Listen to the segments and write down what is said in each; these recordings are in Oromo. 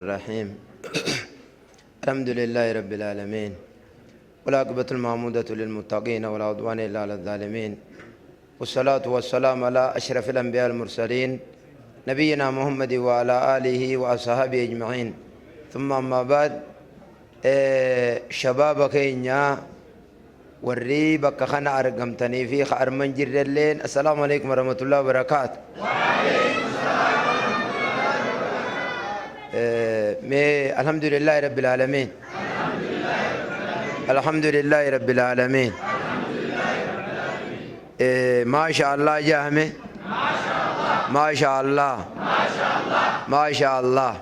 الرحيم. الحمد لله رب العالمين، والعاقبة المحمودة للمتقين، ولا عدوان إلا على الظالمين، والصلاة والسلام على أشرف الأنبياء المرسلين، نبينا محمد وعلى آله وأصحابه أجمعين، ثم أما بعد. شباب keenya warri bakka kana argamtanii fi ka arman jirrelleen, السلام عليكم ورحمة الله وبركاته. Mee الحمد لله رب العالمين، الحمد لله رب العالمين. ما شاء الله jahame، ما شاء الله، ما شاء الله.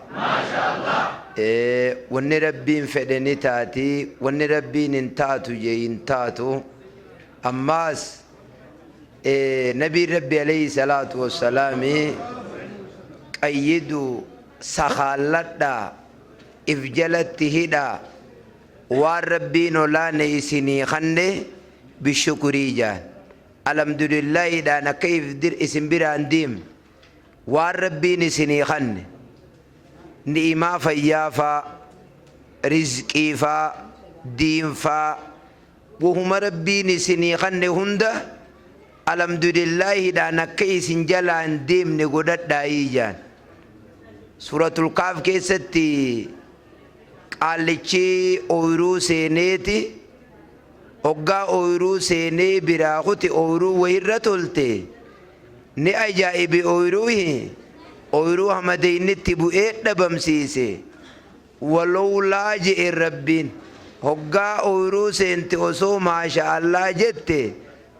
Wanni Rabbiin fedhe ni taati, wanni Rabbiin hin taatu jee hin taatu. Ammaas nabiin Rabbi عليه الصلاة والسلام qayyidu sakaalladha, if jalatti hidha, waan Rabbiin olaane isinii kanne bishukurii jaan, alhamdulillaahiidhaan akka isin biraan deemne. Waan Rabbiin isinii kanne, ni'imaa fayyaafaa, rizqiifaa, diinfaa, wahuma Rabbiin isinii kanne hunda alhamdulillaahiidhaan akka isin jalaan deemne godhadhaayii jaan. Suuratul Kaaf keessatti qaallichi ooyiruu seeneeti, hoggaa ooyiruu seenee biraa kuti, ooyiruu wayirra tolte ni ajaa'ibe. Ooyiruu ooyiruu hamadeynitti bu'ee dhabamsiise. ولولا je'e Rabbiin, hoggaa ooyiruu seente osoo ما شاء الله jette,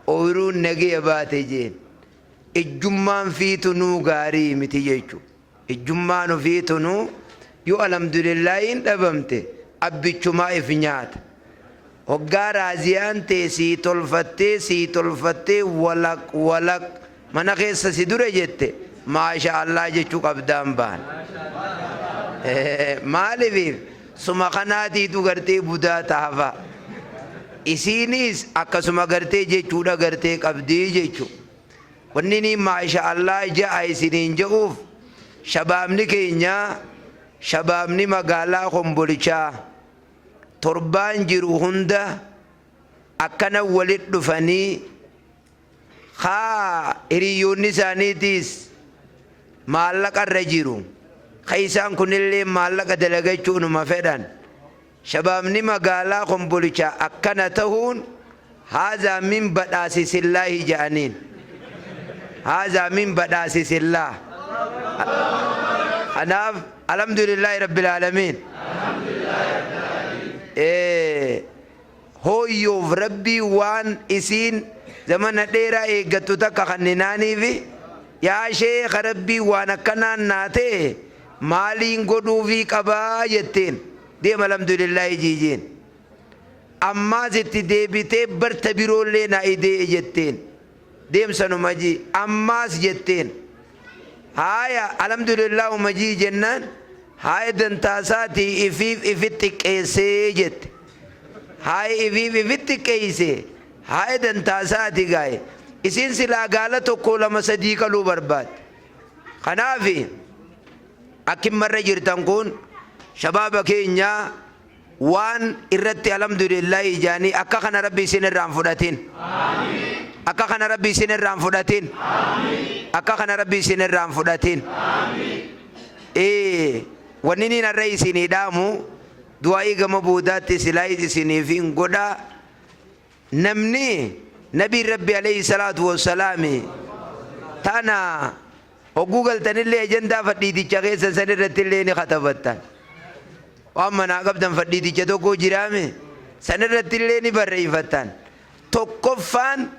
ooyiruun nagaya baate jeen. Ijjummaan fiitunuu gaarii miti jechu. Ijjummaan ofiitunuu yoo alhamdulillaahiin dhabamte, abbichumaa if nyaata. Hoggaa raaziyaan tee sii tolfattee, sii tolfattee, walaq walaq mana keessa si dura jette, ما شاء الله jechuu qabdaan baan. Maaliif? Suma kanaatiitu gartee budaa tahafa. Isiinis akkasuma gartee jechuudha gartee qabdii jechu. Wanni ni ما شاء الله ja'a isiniin je'uuf, shabaabni keenya, shabaabni magaalaa Kombolichaa torbaan jiru hunda akkana walit dhufanii, haa hiriyoonni isaaniitiis maallaqa irra jiru, ka isaan kunillee maallaqa dalagachuunuma fedhan. Shabaabni magaalaa Kombolichaa akkana tahuun هذا من badhaasisi الله ja'aniin. هذا من badhaasisi الله. Kanaaf الحمد لله رب العالمين. Hooyyoof Rabbii waan isiin zamana dheeraa eeggattu takka kanninaaniifi, yaa sheeka, Rabbii waan akkanaan naa ta'e maaliin godhuufii qabaa jetteen. Deema, alhamdulillaahi jiijeen. Ammaas itti deebitee barta biroollee na idee jetteen. Deemsanuma jii, ammaas jetteen. Haaya, alhamdulillaahuma jii jennaan, haaya dantaasaatii ifiif ifit xiqqeessee jette. Haaya ifiif ifit xiqqeessee, haaya dantaasaati gaaye. Isiin silaa gaala tokko, lama, sadii qaluu barbaadde. Kanaafi akkimarra jirtan kun, shabaaba keenya, waan irratti alhamdulillaahi jaanii akka kana Rabbi isin irraan fudhatin, akka kana Rabbi isin irraan fudhatin, akka kana Rabbi isin irraan fudhatin. Wanni niin har'a isinii dhaamu, du'aa'ii gama boodaatti silaa isiniif hin godha. Namni nabiin Rabbi عليه الصلاة والسلام tana hogguu galtanillee ajandaa fadhiiticha keessa san irratti illee ni katabattan. Waan manaa qabdan fadhiiticha tokko jiraame san irratti illee ni barreeffattan. Tokkoffaan,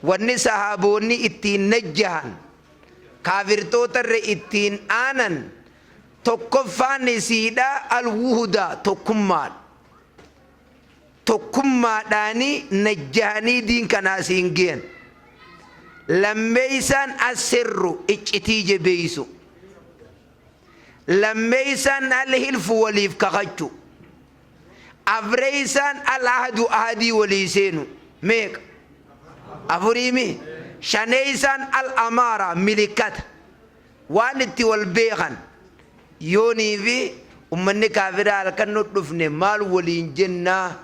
wanni sahaaboonni ittiin najjahan, kaafirtoota irra ittiin aanan, tokkoffaan isiidha الوحدة, tokkummaadha. Tokkummaadhaanii najjahanii diin kanaa siin ge'an. Lammeeysaan السر, iccitii jabeeysu. Lammeeysaan الحلف, waliif kakachu. Afreeysaan العهد, ahadii walii seenu. Meeqa? Afuriimi. Shaneeysaan الأمارة, milikata, waan itti wal beekan yoonii fi Ummanni kaafiraa halkan nu dhufne maal waliin jennaa?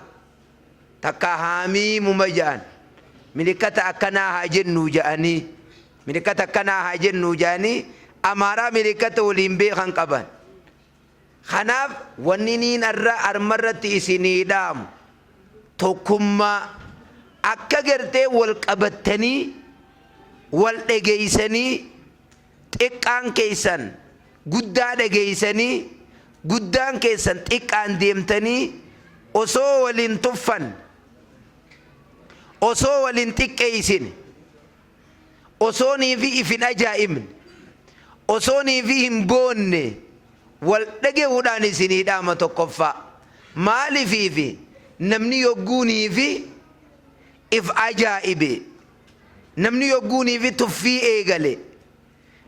Takka haamiimuma ja'an. Milikkata akkanaa haa jennuu ja'anii. Milikkata akkanaa haa jennuu ja'anii Amaaraa milikkata waliin beekan qaban. Kanaaf wanni niin arra armarratti isinii dhaamu tokkummaa akka gartee wal qabattanii wal dhegeeysanii xiqqaan keessan guddaa dhageeysanii guddaan keessan xiqqaan deemtanii osoo wal hin tuffanne osoo wal hin xiqqeeysine osoonii fi if hin ajaa'ibne osoonii fi hin boonne wal dhagehuudhaan isinii dhaama. Tokkoffaa maalifiifi namni yogguunii fi if ajaa'ibe, namni yogguunii fi tuffii eegale,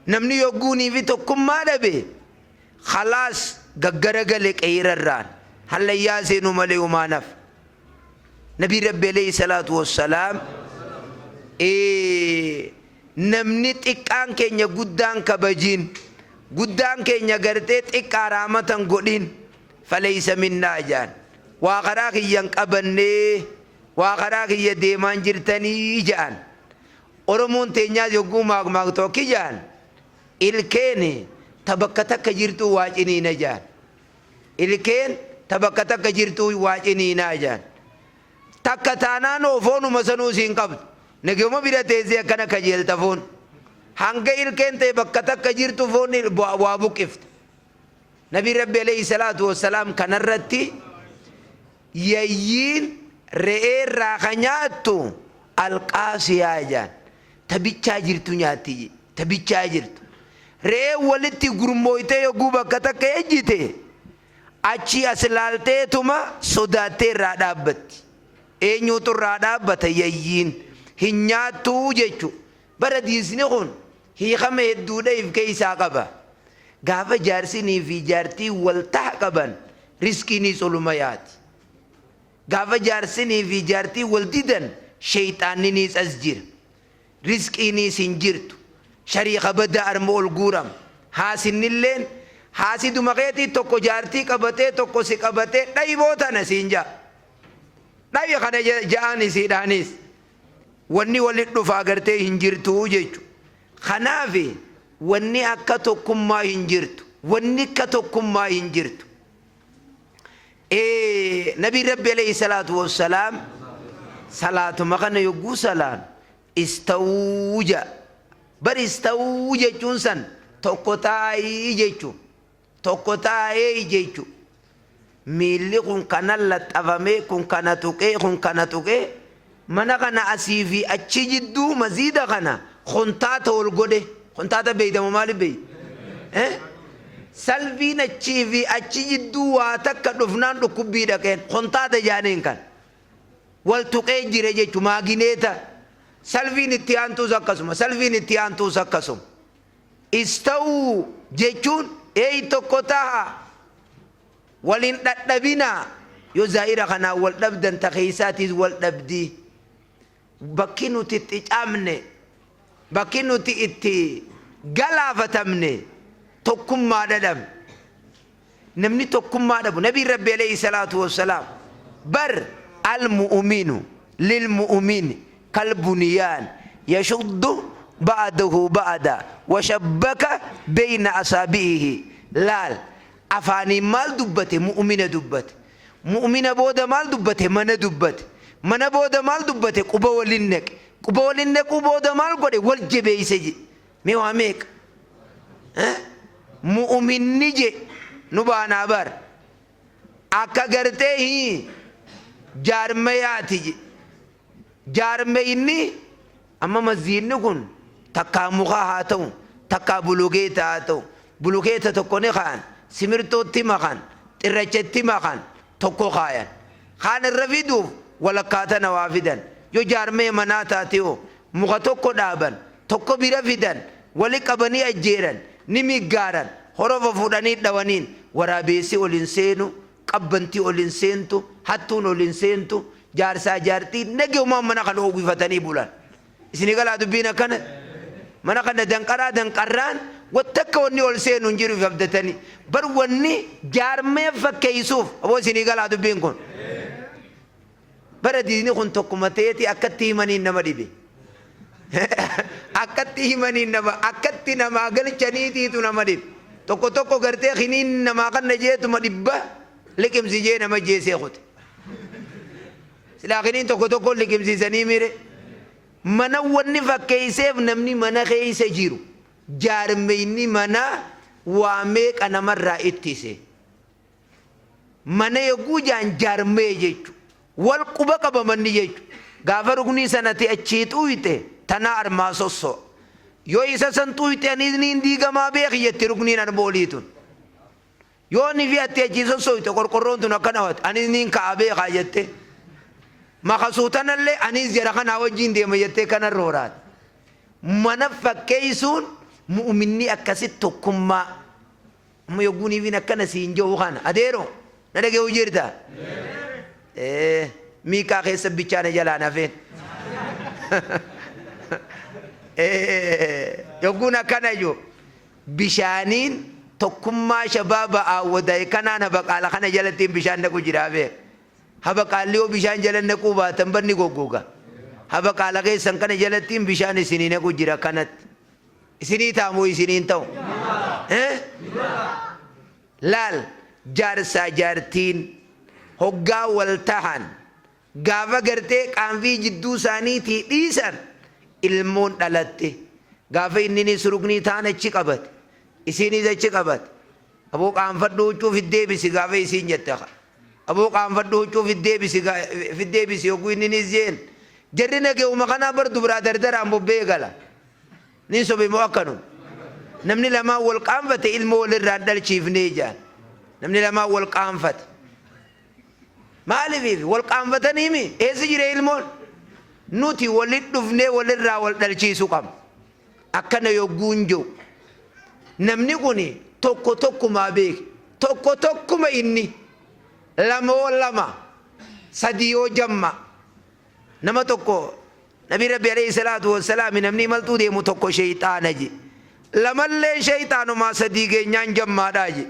namni yogguunii fi tokkummaa dhabe, khalaas gaggaragale qeyrarraan hallayyaa seenu malee humaanaf. Nabii Rabbi alayhi salaatu wassalaam, namni xiqqaan keenya guddaan kabajiin, guddaan keenya gartee xiqqaa raamatan godhin, faleysa minnaa jaan. Waa karaa kiyyan qabannee waa karaa kiyya deemaan jirtanii ja'an. Oromoon teenyaas yogguu maakmaaktu akki ja'an: ilkeen ta bakka takka jirtuu waa ciniina ja'an. Ilkeen ta bakka takka jirtuu waa ciniinaa ja'an. Takka taanaan hoo foonuma sanuu siin qabdu. Nagayuma bira teessee akkana kajeelta foon. Hanga ilkeen ta'e bakka takka jirtu foon waa buqqifta. Nabi Rabbi alayhi salaatu wassalaam kanarratti yayyiin re'eerraa ka nyaattu alqaasiyaa jaan. Ta bichaa jirtu nyaatti je. Ta bichaa jirtu. Re'een walitti gurmooytee yogguu bakka takka ejjite achii as laalteetuma sodaattee irraa dhaabbatti. Eenyuutu irraa dhaabbata? Yayyiin. Hin nyaattuu jechu. Bara diisni kun hiikama hedduudha if keessaa qaba. Gaafa jaarsinii fi jaartiin wal taha qaban riskiiniis oluma yaati. Gaafa jaarsinii fi jaartiin wal didan sheeyxaanniniis as jira. Rizqiiniis hin jirtu. Shariika badaa arma ol guurama. Haasinnilleen haasiduma keetii tokko jaartii qabatee tokko si qabatee dhayboo tana siin ja'a. Dhayi kana ja'aan isiidhaaniis. Wanni walit dhufa agartee hin jirtu jechu. Kanaaf wanni akka tokkummaa hin jirtu. Wanni akka tokkummaa hin jirtu. Nabiin Rabbi alayhi salaatu wassalaam salaatuma kana yogguu salaan istawuu ja'a. Bar istawuu jechuun san tokko taa'ii jechu. Tokko taa'ee jechu. Miilli kun kana laxxafamee, kun kana tuqee, kun kana tuqee, mana kana asii fi achi jidduu maziida kana kontaata ol godhe. Kontaata beeytamu maaliif beeyta? Salfiin achii fi achi jidduu waa takka dhufnaan dhukkubbii dhaqeen kontaata jaaniin kan wal tuqee jira jechu maagineeta. Salfiin itti aantuus akkasuma, salfiin itti aantuus akkasuma. Istawuu jechuun eey tokko taha, wal hin dhadhabinaa. Yoo zaahira kanaan wal dhabdan ta keeysaatiis wal dhabdi. Bakki nuti itti cabne, bakki nuti itti galaafatamne tokkummaa dhadhabne. Namni tokkummaa dhabu, Nabiin Rabbi alayhi salaatu wassalaam bar al-mu'uminu lil-mu'umini kal-buniyaan yashuddu ba'dahu ba'da wa shabbaka beyna asaabi'ihi. Laal, afaaniin maal dubbate? Mu'umina dubbate. Mu'umina booda maal dubbate? Mana dubbate. Mana booda maal dubbate? Quba walin naqe. Quba walin naquu booda maal godhe? Wal jabeeyse jedhe. Mee waa meeqa? Mu'uminni je nu baanaa bar. Akka gartee hii jaarmayaati je. Jaarmayni amma masjiidni kun takkaa mukaa haa ta'u, takkaa bulukeeta haa ta'u. Bulukeeta tokko ni kaayan, simirtootti makan, xirrachatti makan, tokko kaayan. Kaan irra fiduuf walakkaa tana waa fidan. Yoo jaarmaya manaa taate hoo muka tokko dhaaban, tokko bira fidan, wali qabanii ajjeeran, ni miggaaran, horofa fuudhanii dhawaniin waraabeessi ol hin seenu, qabbanti ol hin seentu, hattuun ol hin seentu, jaarsaa jaartiin nageumaan mana kana uwwifatanii bulan. Isinii galaa dubbiin akkana? Mana kana danqaraa danqarraan Wattakka wanni ol seenu hin jiru if abdatanii. Bar wanni jaarmaya fakkeeysuuf aboo isinii galaa dubbiin kun. Bara diini kun tokkuma ta'eeti akkatti himaniin nama dhibe. Akkatti himaniin nama akkatti namaa galchaniitiitu nama dhibe. Tokko tokko gartee kiniin namaa kanna jeetuma dhibba liqimsi jee nama jeesee kute. Silaa kiniin tokko tokko liqimsiisanii mire. Mana wanni fakkeesseef namni mana keessa jiru jaarmeyni manaa waa meeqa namarraa ittise. Mana yogguu jaan jaarmee jechu. Wal quba qaba manni jechu. Gaafa ruknii san ati achii xuuyxe tanaa armaa sosso'a. Yoo isa san xuuyxe aniis niin diigamaa beeki jetti rukniin arma olii tun. Yoo ni fi ati achii sossoyte qorqorroon tun akkana hawate anis niin ka'a beekaa jette. Makasuu tanallee anis jara kanaa wajjiin deema jettee kana rooraate. Mana fakkeessuun mu'uminni akkasitti tokkummaa. Amma yogguuniifin akkana siin je'u kana adeero na dhage'u jirta? Ee miikaa keessa bichaa na jalaa nafeen. Ee yogguun akkana jiru bishaaniin tokkummaa shabaaba aawwadaa'e kanaan habaqaala kana jalattiin bishaan naqu jiraa beeka. Habaqaalli yoo bishaan jala naquu baatan bar ni goggoga. Habaqaala keessan kana jalattiin bishaan isinii naqu jira kanatti. Isinii ta'a moo isinii hin ta'u? Eh? Laal jaarsaa jaartiin hoggaa wal tahan gaafa gartee qaanfii jidduu isaaniitii dhiisan ilmoon dhalatte gaafa inninis ruknii taan achi qabate isiinis achi qabate aboo qaanfadhu huccuu fiddeebisi gaafa isiin jette Aboo qaanfadhu huccuu fiddeebisi fiddeebisi yogguu inninis jeen jarri nageuma kanaa bar dubraa dardaraan bobbee gala. Nin sobe moo akkanuma? Namni lamaan wal qaanfate ilmoo walirraa hin dhalchiifnee jaan. Namni lamaan wal qaanfate. Maaliif wal qaanfataniimi eessa jira ilmoon? Nuti walit dhufnee walirraa wal dhalchiisuu qabna. Akkana yogguun jiru namni kun tokko tokkumaa beeki. Tokko tokkuma inni. Lamoo lama. Sadii yoo jamma. Nama tokko Nabi Rabbi alayhi salaatu wassalaami namni imaltuu deemu tokko sheyxaana je. Lamalleen sheyxaanumaa sadii geenyaan jammaadhaa je.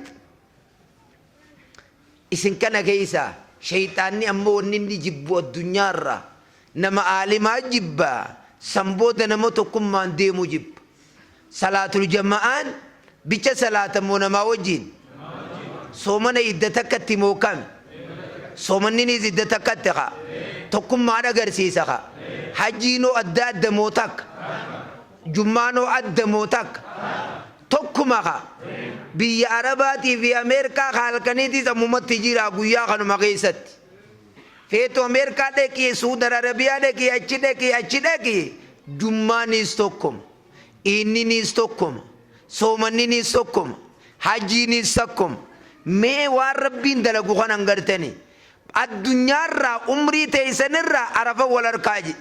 Isin kana keeysaa sheyxaanni ammoo wanni inni jibbu addunyaarraa nama aalimaa jibba, san booda nama tokkummaan deemu jibba. Salaatul jama'aan bicha salaata moo namaa wajjiin? Soomana idda takkatti moo kami? Soomanniniis idda takkatti kaa? Tokkummaan agarsiisa kaa? Hajjiinoo adda adda moo takka? Jummaanoo adda moo takka? Tokkuma kaa. Biyya Arabaatii fi Ameerikaa ka halkaniitiis ammumatti jira guyyaa kanuma keessatti. Feetu Ameerikaa dhaqi, Suudar Arabiyaa dhaqi, achi dhaqi, achi dhaqi. Jummaaniis tokkuma. Iinniniis tokkuma. Soomanniniis tokkuma. Hajjiiniis takkuma. Mee waan Rabbiin dalagu kana hin gartanii. Addunyaarraa umrii teessanirraa Arafa wal harkaa jedhe.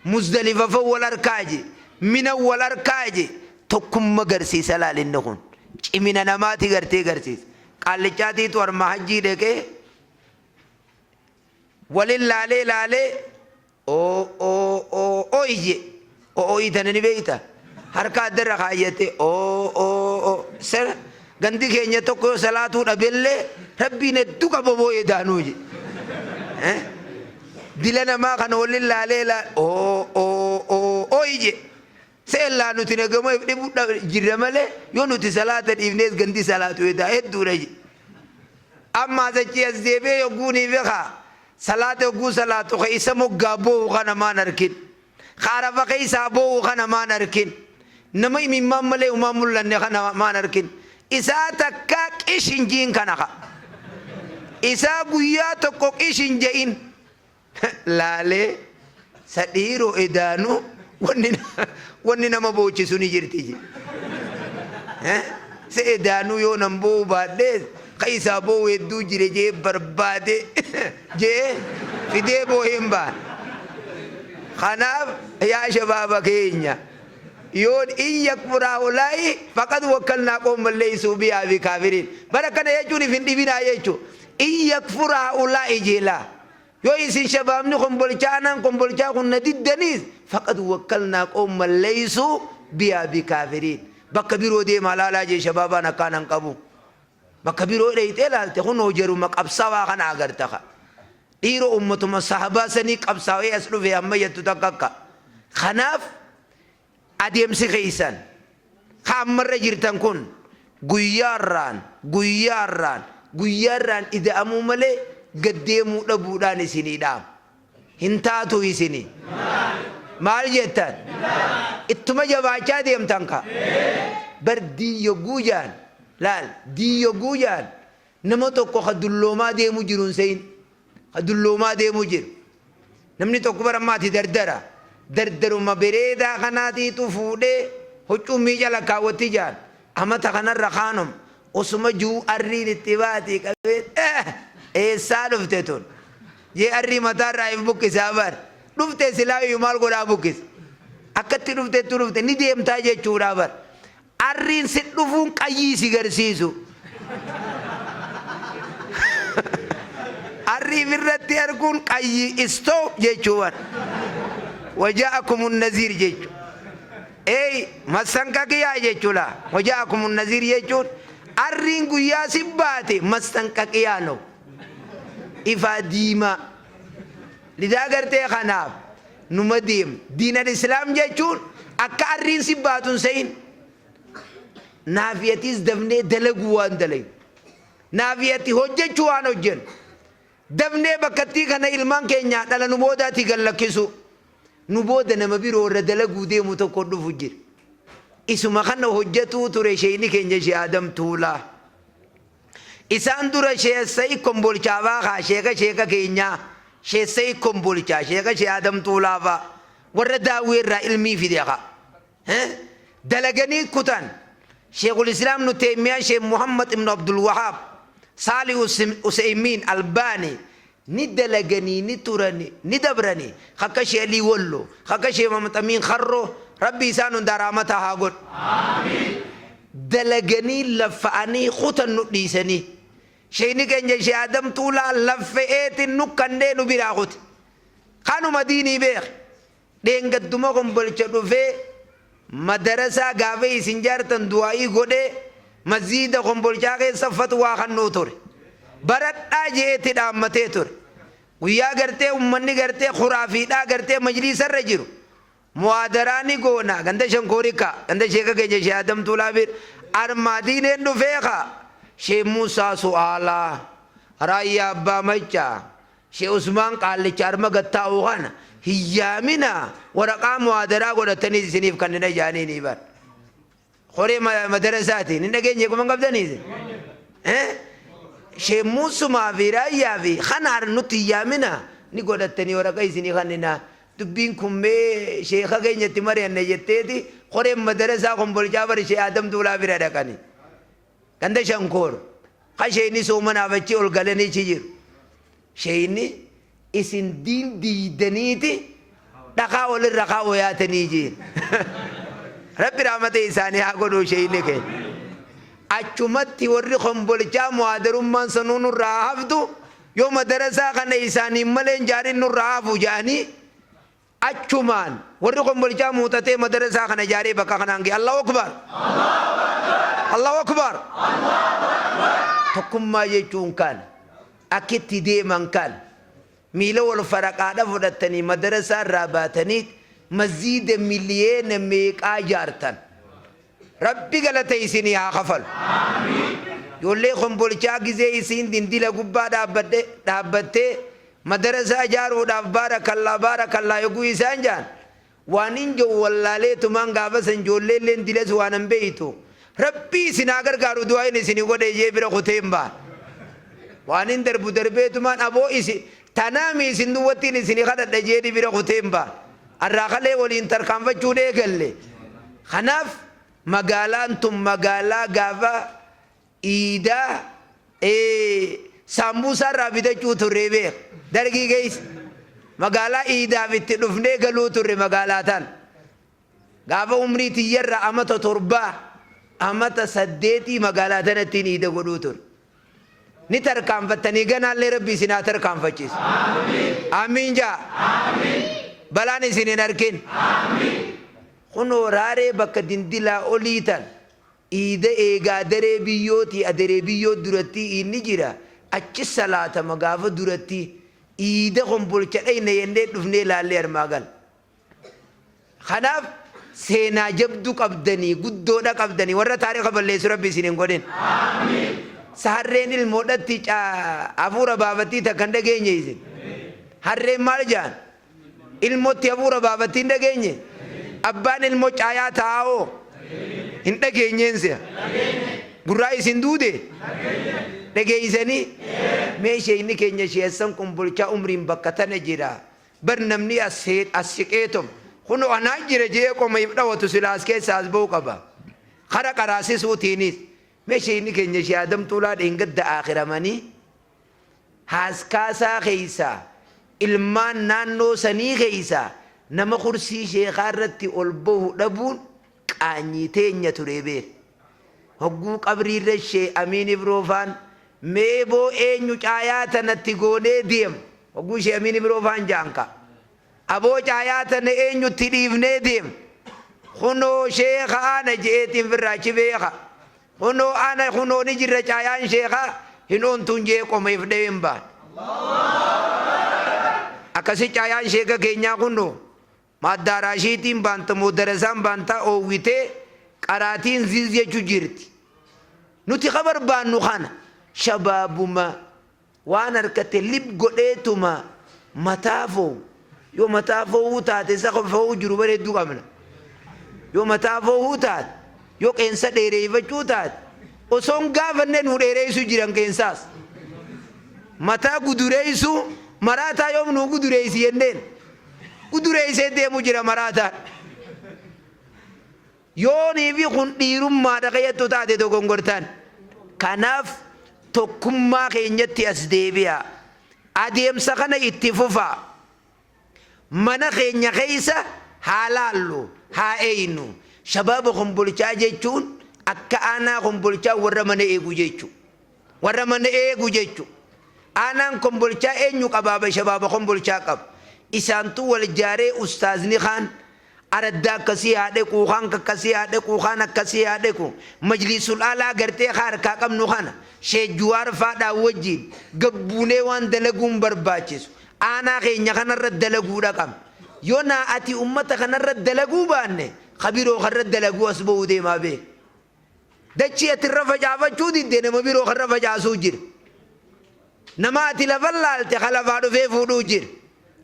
Muzdalifa fa wal arkaa je, Mina wal arkaa je, tokkumma garsiisa laal inni kun. Cimina namaati gartee garsiisa. Qaallichaatiitu arma hajjii dhaqee walin laalee laalee oo oo oo oo ije oo oo tana ni beeyta harka addarra kaayyate oo oo oo sera gandi keenya tokko yoo salaatuu dhabellee rabbiin hedduu qaba boo'ee daanuu je. Eh? Dila namaa kana waliin laalee laa oo oo oo oo ije. Seellaa nuti nagama if dhibu jirra malee yoo nuti salaata dhiifnees gandi salaatu edaa hedduudha je. Ammaas achii as deebi'ee yogguu ni bekaa salaata yogguu salaatu ka isa moggaa boo'u kana maan arkin. Ka arafa keessaa boo'u kana maan arkin. Nama imimmaan malee humaan mul'anne kana maan arkin. Isaa takkaa qish hin jiin kana ka. Isaa guyyaa tokko qish hin je'in. Laalee sa dhiiroo edaanuu wanni wanni nama boochisu ni jirti je. Sa edaanuu yoo nan boo'u baadhees ka isaa boo'u hedduu jire jee barbaade jee fidee boo'ee hin baan. Kanaaf yaa shabaaba keenya yoo in yakfur haa'ulaa'i faqad wakkalnaa qawman leeysuu bihaa bikaafiriin. Bara kana jechuun if hin dhibinaa jechuu. In yakfur haa'ulaa'i jeelaa. Yoo isin shabaabni kombolchaa anaan kombolchaa kun na diddaniis faqad wakkalnaa qawman leeysuu bihaa bikaafiriin. Bakka biroo deemaa laalaa jee shabaabaan akkaan han qabu. Bakka biroo dheyxee laalte kunoo jaruma qabsawaa kana agarta ka. Dhiiro ummatuma sahabaa sanii qabsaawee as dhufe hamma jettu takka akka. Kanaaf adeemsi keessan ka ammarra jirtan kun guyyaarraan guyyaarraan guyyaarraan ida'amuu malee gad deemuu dhabuudhaan isinii dhaama. Hin taatuu isinii? Maal jettan? Ittuma jabaachaa deemtan ka. Bar diin yogguu jaan laal diin yogguu jaan nama tokko ka dulloomaa deemu jiru hin seyin. Ka dulloomaa deemu jiru. Namni tokko bara amma ati dardara. Dardaruma bereedaa kanaatiitu fuudhee huccuu miica lakkaawwatti jaan. Amata kanarra kaanum osuma juu arriin itti baati qabee eessaa dhufte tun? Jee arrii mataarraa if buqqisaa bar. Dhufte silaayyuu maal godhaa buqqisa? Akkatti dhuftettu dhufte ni deemtaa jechuudhaa bar. Arriin si dhufuun qayyii si garsiisu. Arrii ifirratti arguun qayyii stop jechuu bar. Waja'akumun naziir jechu. Eey mastanqaqiyaa jechuu laa. Waja'akumun naziir jechuun arriin guyyaa si baate mastanqaqiyaa no. Ifaa diimaa. Lidaa gartee kanaaf numa deem. Diinal islaam jechuun akka arriin si baatu hin se'in. Naafiyatiis dafnee dalaguu waan dalaynu. Naafiyati hojjechuu waan hojjennu. Dafnee bakkattii kana ilmaan keenya dhala nu boodaati gad lakkisuu. Nu booda nama biroo irra dalaguu deemu tokko dhufu jira. Isuma kana hojjetuu ture sheeyni keenya Shee Aadam Tuulaa. Isaan dura Sheekh Sa'id Kombolchaa faa kaa sheeka sheeka keenyaa Sheekh Sa'id Kombolchaa sheeka Sheekh Aadam Tuulaa faa warra daawwee irraa ilmii fide kaa. Dalaganii kutan. Sheekul Islaam Ibnu Teeymiyaan Sheekh Muhammad Ibnu Abdul Wahaab Saalih Useymiin Albaani ni dalaganii ni turani ni dabrani akka Sheekh Alii Wollo akka Sheekh Muhammad Amiin Kharroo Rabbi isaan hundaa rahmata haa godhu. Dalaganii laffa'anii kutan nu dhiisanii. Sheekni keenya Sheekh Adam Tuulaa laffa'eetiin nu kannee nu biraa kute. Kanuma diinii beeke. Dheengadduma Kombolcha dhufee madarasaa gaafa isin jaartan du'aa'ii godhee masjiida Kombolchaa keessa fatwaa kannuu ture. Baradhaa je'eeti dhaammatee ture. Guyyaa gartee ummanni gartee khuraafiidhaa gartee majliisarra jiru muhaadaraa ni goona ganda Shankoorikkaa ganda sheeka keenya Shee Adam Tuulaa bira armaa diineen dhufee kaa Shee Muusaa Su'aalaa Raayyaa Abbaa Maccaa Sheikh Usmaan qaallicha arma gad taa'u kana hin yaaminaa waraqaa muhaadaraa godhatanii isiniif kannina jaaniinii bar. Koree madarasaatiin hin dhageenye kuma hin qabdanii isin. Sheikh Muusumaa fi Raayyaa fi kana nutti hin yaaminaa ni godhattanii waraqaa isinii kanninaa. Dubbiin kun mee sheekha keenyatti mari'anna jetteeti koreen madarasaa Kombolchaa bar Sheikh Adam Tuulaa bira dhaqanii. Ganda Shankoor ka sheeyni soomanaaf achi ol galanii achi jiru. Sheeyni isin diin diiydaniiti dhakaa walirra kaa'u yaatanii jiin. Rabbi rahmata isaanii haa godhuu sheeyni keenya. Achumatti warri Kombolchaa muhaadarummaan sanuu nurraa haa haftu yoo madarasaa kana isaaniin malee hin jaarin nurraa hafu ja'anii Achumaan warri Kombolchaa muuxatee madarasaa kana ijaaree bakka kanaan gahe. Allahu Akbar! Allahu Akbar! Tokkummaa jechuun kana. Akka itti deeman kana. Miila wal faraqaadha fudhattanii madarasaa irraa baatanii masjiida miliyeena meeqaa ijaartan. Rabbi galata isinii haa kafalu. Ijoollee Kombolchaa gizee isiin dindila gubbaa dhaabbadhe dhaabbattee madarasaa ijaaruudhaaf baarakallaa baarakallaa yogguu isaan jaan waan hin jedhu wallaaleetumaan gaafa san ijoolleelleen dilas waan hin beeytu Rabbi isin haa gargaaru du'aayin isinii godhe jee bira kuteen baa. Waan hin darbu darbeetumaan aboo isin tanaami isin duwwattiin isinii kadhadha jeeni bira kuteen baa. Arraa kalee waliin tarkaanfachuun eegalle. Kanaaf magaalaan tun magaalaa gaafa iidaa saambuusaa irraa bitachuu turre beek. Dargii keessa magaalaa iidaaf itti dhufnee galuu turre magaalaa tana. Gaafa umrii tiyyarra amata torbaa amata saddeetii magaalaa tanattiin iida godhuu ture. Ni tarkaanfattanii ganaallee Rabbi isin haa tarkaanfachiisu. Aamiin jaa. Balaan isin hin arkin. Kunoo raaree bakka dindilaa olii tan. Iida eega adaree biyyootii adaree biyyoo durattii iidni jira achi salaatama gaafa durattii iida kombolcha dhayna jennee dhufnee laallee armaa gala. Kanaaf seenaa jabdu qabdanii guddoodha qabdanii warra taarika balleessu rabbi isin hin godhin. Sa harreen ilmoodhatti hafuura baafattii takka hin dhageenye isin. Harreen maal jaan? Ilmotti hafuura baafattii hin dhageenye? Abbaan ilmo caayaa taa'aa hoo? Hin dhageenyeen si'a. Gurraa isin duude? Dhageeysanii? Mee sheeyni keenya Shee Hassan Kombolchaa umriin bakka tana jira. Bar namni as as siqeetom kunoo anaa jira je'ee qoma if dhawatu silaa as keessaa as ba'uu qaba. Kara qaraasisuutiinis. Mee sheeyni keenya Shee Adam Tuulaa dheengadda aakhiramanii Haaskaasaa keessaa ilmaan naannoo sanii keessaa nama kursii sheekaa irratti ol bahu dhabuun qaanyii teenya ture beer. Hogguu qabrii irra Shee Amiin Ibroo faan mee boo eenyu caayaa tanatti goonee deem hogguu Shee Amiin Ibroo faan ja'an ka Aboo caayaa tana eenyutti dhiifnee deemna? Kunoo sheekha ana je'eetiin firraa achi beeka. Kunoo ana kunoo ni jirra caayaan sheekhaa hin oontuun je'ee qoma if dhawee hin baane. Akkasi caayaan sheeka keenyaa kunoo maaddaaraashiitiin baanta moo darasaan baantaa oowwitee qaraatiin ziz jechu jirti. Nuti ka barbaannu kana shabaabuma Waan harkate lib godheetuma mataa foowu. Yoo mataa foowuu taate isa ka foowuu jiru bar hedduu qabna. Yoo mataa foowuu taate, yoo qeensa dheereeyfachuu taate, osoo hin gaafanne nuu dheereeysuu jiran qeensaas. Mataa gudureeysuu, maraataa yoom nuu gudureeysi jenneen. Gudureeysee deemu jira maraataan. Yooniifi kun dhiirummaadha ka jettu taate dogongortan. Kanaaf tokkummaa keenyatti as deebi'aa. Adeemsa kana itti fufaa. Mana keenya keessa haa laallu, haa eeynu. Shabaaba Kombolchaa jechuun akka aanaa Kombolchaa warra mana eegu jechu. Warra mana eegu jechu. Aanaan Kombolchaa eenyu qabaaba shabaaba Kombolchaa qaba. Isaantu wal jaaree ustaazni kaan Araddaa akkasii haa dhequu, kaan kakkasii haa dhequu, kaan akkasii haa dhequ. Majliisul Aalaa gartee ka harkaa qabnu kana Sheek Juwaar faadhaan wajjiin gad buunee waan dalaguun barbaachisu aanaa keenya kanarra dalaguudha qabna. Yoo naa ati ummata kanarra dalaguu baanne ka biroo karra dalaguu as ba'uu deemaa beeki. Dachii ati irra facaafachuu didde nama biroo karra facaasuu jira. Nama ati lafa laalte ka lafaa dhufee fuudhuu jira.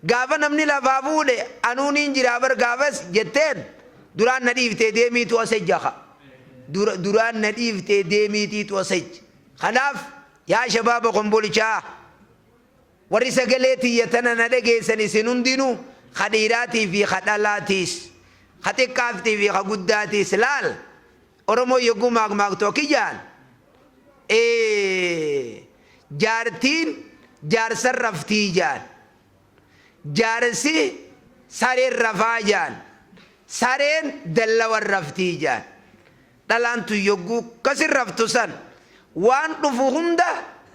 Gaafa namni lafaa fuudhe anuu niin jiraa bar gaafas jetteen duraan na dhiiftee deemiitu as ejja ka. Duraan na dhiiftee deemiitiitu as ejja. Kanaaf yaa shabaaba Kombolichaa warri sagalee tiyya tana na dhageessan isin hundinuu ka dhiiraatii fi ka dhalaatiis ka xiqqaaftii fi ka guddaatiis laal Oromoon yogguu maakmaaktu akki ja'an Ee jaartiin jaarsan raftii ja'an. Jaarsi sareen rafaa ja'an. Sareen dallawan raftii ja'an. Dhalaan tun yogguu akkasin raftu san waan dhufu hunda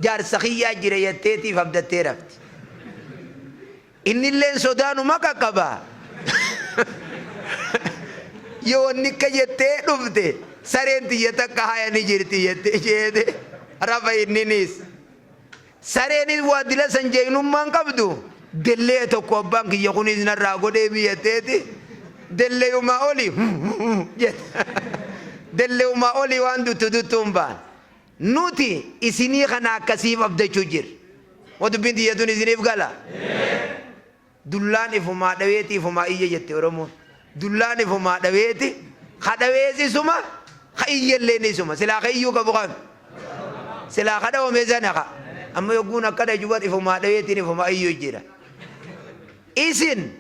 jaarsa kiyyaa jira jetteetiif abdattee rafti. Innilleen sodaanuma qaqqaba. Yoo wanni akka jettee dhufte sareen tiyya takka haya ni jirti jette jeete rafa inniniis. Sareenis waa dila san jeeynummaan qabdu dellee tokko abbaan kiyya kunis narraa godhee biyyateeti delleeyumaa oli jette. Delleeyumaa oli waan duttu duttuun baan. Nuti isinii kana akkasiif abdachuu jirra. Moo dubbiin tiyya tun isiniif gala? Dullaan ifumaa dhaweeti ifumaa iyya jette Oromoon. Dullaan ifumaa dhaweeti ka dhawees isuma ka iyyelleen isuma. Silaa ka iyyuu qabu kami? Silaa ka dhawame sana ka. Amma yogguun akka dhaju bar ifumaa dhaweetiin ifumaa iyyuu jira. Isin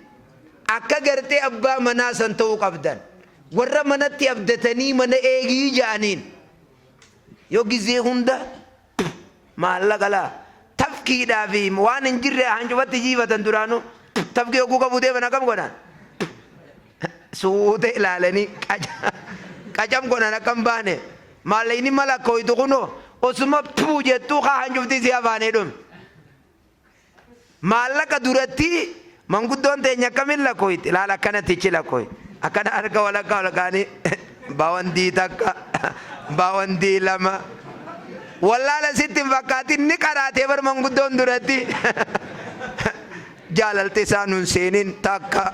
akka gartee abbaa manaa san ta'uu qabdan. Warra manatti abdatanii mana eegii ja'aniin. Yoo gizee hunda maallaqa laa tafkiidhaa fi waan hin jirre hancufatti jiifatan duraanuu tafkii hogguu qabuu deeman akkam godhan suuta ilaalanii qacam godhan akkam baane maallaqni mala kooytu kunoo osuma puu jettuu kaa hancufti si afaanii dhume. Maallaqa duratti manguddoon teenya akkamiin lakkooyti? Laal akkanatti ichi lakkooyti. Akkana harka walakkaa ol kaanii bawandii takka. Baawandii 2. Wallaala sitti hin fakkaatin, ni qaraatee bar manguddoon duratti. Jaalalti isaa nun seenin takka.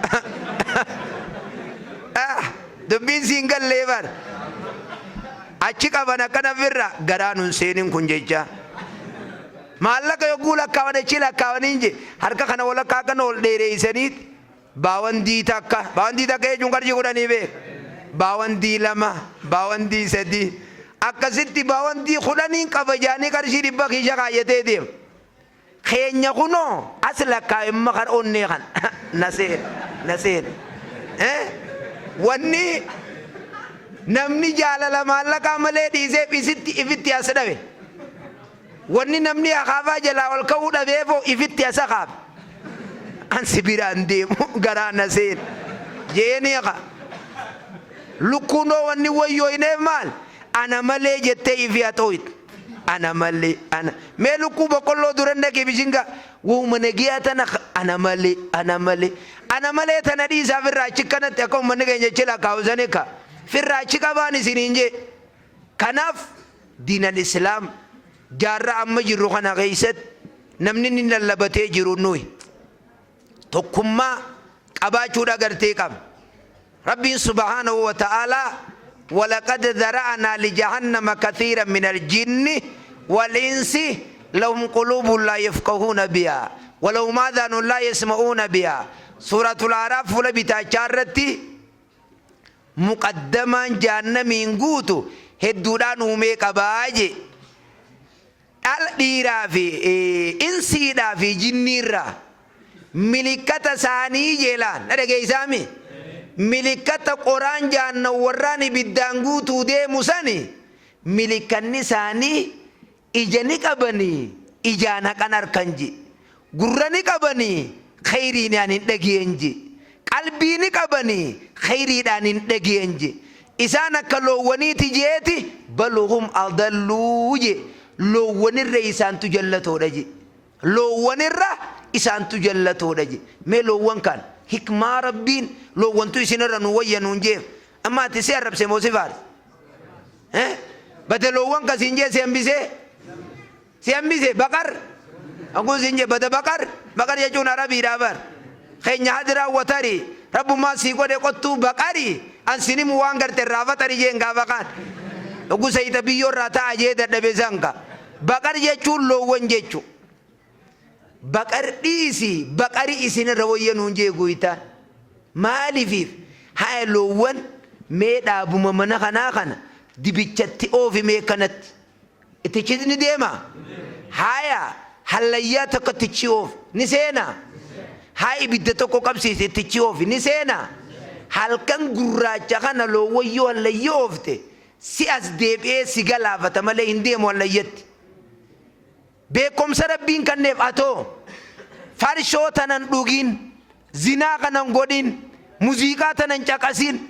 Dubbiin siin gallee bar. Achi qaban akkana firra garaa nun seenin kun jecha. Maallaqa yogguu lakkaawan achi lakkaawaniin je harka kana walakkaa akkana ol dheereessaniit baawandii takka. Baawandii takka jechuun qarshii 10 beek. Baawandii 2, baawandii 3. Akkasitti baawandii 10n qaba jaanii qarshii 100 kiisha kaayyatee deema. Keenya kunoo as lakkaawe amma kar onnee kana na seene na seene. Eh? Wanni namni jaalala maallaqaa malee dhiisee isitti ifitti as dhabe. Wanni namni akaafaa jalaa ol ka'uu dhabeefoo ifitti as akaafe. An si biraan deemu garaa na seene. Jeeni aka. Lukkuunoo wanni wayyooyneef maal? Ana malee jettee ifi haxooyte. Ana malee ana mee lukkuu boqqolloo duran dhaqi bishinga wahuma nagiyaa tana ana malee ana malee ana malee tana dhiisaa firraa achi kanatti akka ummanni keenya achi lakkaa'u sani ka firraa achi qabaan isiniin jee. Kanaaf diinal islaam jaarraa amma jirru kana keessatti namni inni lallabatee jiru nuyi tokkummaa qabaachuudha gartee qabna. Rabbiin subhaanahu wa ta'aalaa walaqad zara'anaa lijahannama kathiiran minal jinni wal insi lahum quluubun laa yafqahuuna bihaa walahum aadhaanun laa yasma'uuna bihaa. Suuratul Aaraaf fuula bitaachaa irratti muqaddamaan jahannamiin guutu hedduudhaan uumee qabaa jee. Dhala dhiiraa fi insiidhaa fi jinniirraa milikkata isaanii jeelaan na dhageeysaami milikkata qoraan jaannan warraan ibiddaan guutuu deemu sani milikkanni isaanii ija ni qabanii ijaan haqan arkan je, gurra ni qabanii kheyriinaan hin dhageyan je, qalbii ni qabanii kheyriidhaan hin dhageyan je. Isaan akka loowwaniiti je'eeti bal hum adalluu je'e loowwanirra isaantu jallatoodha je'e. Loowwanirra isaantu jallatoodha je'e. Mee loowwan kan hikmaa Rabbiin loowwantu isinirra nu wayya nuun je'eef amma ati si arrabse moo si faarse? Eh? Bade loowwan ka siin je'e si hambisee? Si hambise baqar Akkuma siin jedhe bada baqar. Baqar jechuun arabiidha bar. Keenya hadiraa watari rabbumaan sii godhe qottuu baqari an sin himu waan garte irraa fatari jeen gaafa kaan. Oguu sayita biyyoo irraa ta'a jee dadhabe sanka. Baqar jechuun loowwan jechu. Baqar dhiisi baqari isin irra wayya nuun jee goytaan. Maalifiif haya loowwan mee dhaabuma mana kanaa kana dibichatti oofi mee kanatti. Ittichi ni deema? Haaya, hallayyaa tokko ittichi oofi, ni seena? Haa ibidda tokko qabsiisi ittichi oofi, ni seena? Halkan gurraacha kana loowwan yoo hallayya oofte, si as deebi'ee si galaafata malee hin deemu hallayyatti. Beekomsa Rabbiin kanneef atoo farshoo tanan dhugin, zinaa kanan godhin, muziiqaa tanan caqasin,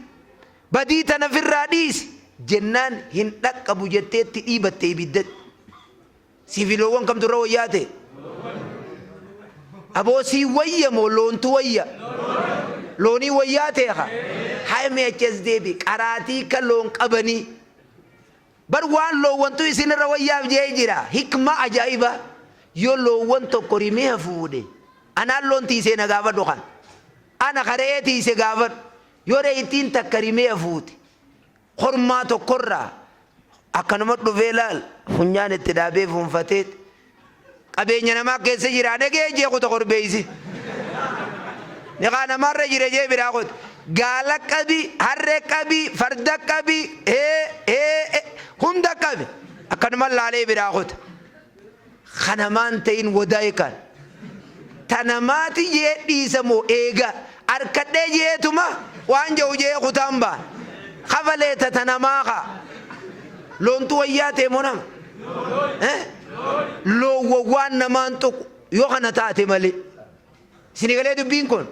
Badii tana firraa dhiisi jennaan hin dhaqqabu jettee itti dhiibatte ibiddatti. Siifi loowwan kamtu irra wayyaa ta'e? Aboo sii wayya moo loontu wayya? Loonii wayyaa ta'e haa? Haa mee achi as deebi qaraatii ka loon qabanii. Bar waan loowwantu isin irra wayyaaf jee jira. Hikmaa ajaa'ibaa. Yoo loowwan tokko rimee fuudhe anaan loon tiisee na gaafadhu kan. Ana ka re'ee tiise gaafadhu. Yoo re'ittiin takka rimeya fuute kormaa tokkorraa akkanuma dhufee laal funyaan itti dhaabee fuunfateet qabeenya namaa keessa jiraa dhagee jee kuta korbeeysi. Niqaa namaarra jira jee biraa kuta. Gaala qabi, harree qabi, farda qabi, hee hee hunda qabi akkanuma laalee biraa kuta. Ka namaan ta'in wadaay kan. Ta namaati jee dhiisa moo eega arkadhee jeetuma waan je'u je'ee kutaan baan. Kafalee ta ta namaa kaa. Loontu wayyaa ta'e moo nama? Eh? Loowwan waan namaan tuqu yoo kana taate malee. Isin galee dubbiin kun?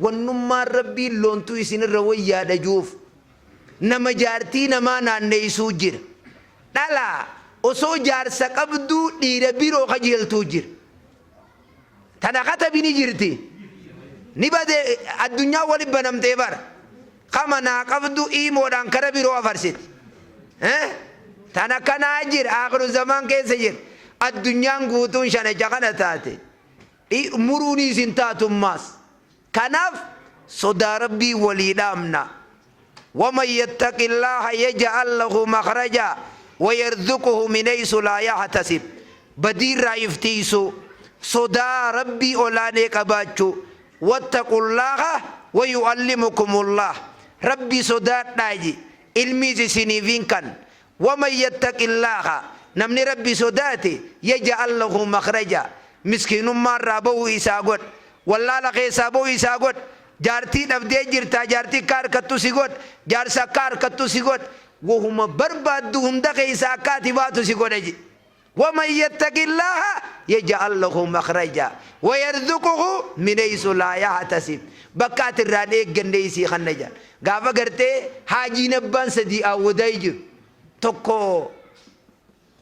Wannummaan Rabbiin loontu isinirra wayyaadha juuf. Nama jaartii namaa naanneessuu jira. Dhalaa osoo jaarsa qabduu dhiira biroo kajeeltuu jira. Tana katabi ni jirti. Ni bade addunyaa wali banamtee bara. Ka manaa qabdu iimoodhaan kara biroo afarsiti. Tan akkanaa jira, aakhiru zamaan keessa jira. Addunyaan guutuun shanacha kana taate. Muruuniis hin taatummaas. Kanaaf sodaa Rabbii walii dhaamna. Waman yattaqillaaha yaj'al lahu makhraja wayarzuquhu min haysu laa yahtasib. Badiirraa if tiiysuu, sodaa Rabbii olaanee qabaachuu, wattaqullaaha wayu'allimukumullaah. Rabbi sodaadhaa ji, ilmiis isiniif hin kanna. Waman yattaqillaaha, namni Rabbi sodaate, yaj'al lahu makhraja, miskiinummaarraa bahuu isaa godha, wallaala keessaa bahuu isaa godha, jaartii dhabdee jirtaa jaartii akka harkattu si godha, jaarsa akka harkattu si godha, wahuma barbaaddu hunda keessaa akka ati baatu si godha jedhe. Waman yattaqillaaha yaj'al lahu makhraja wayarzuquhu min haysu laa yahtasib. Bakka ati irraa hin eegganne isii kanna jedhan. Gaafa gartee haajiin abbaan sadii aawwadaay jiru tokko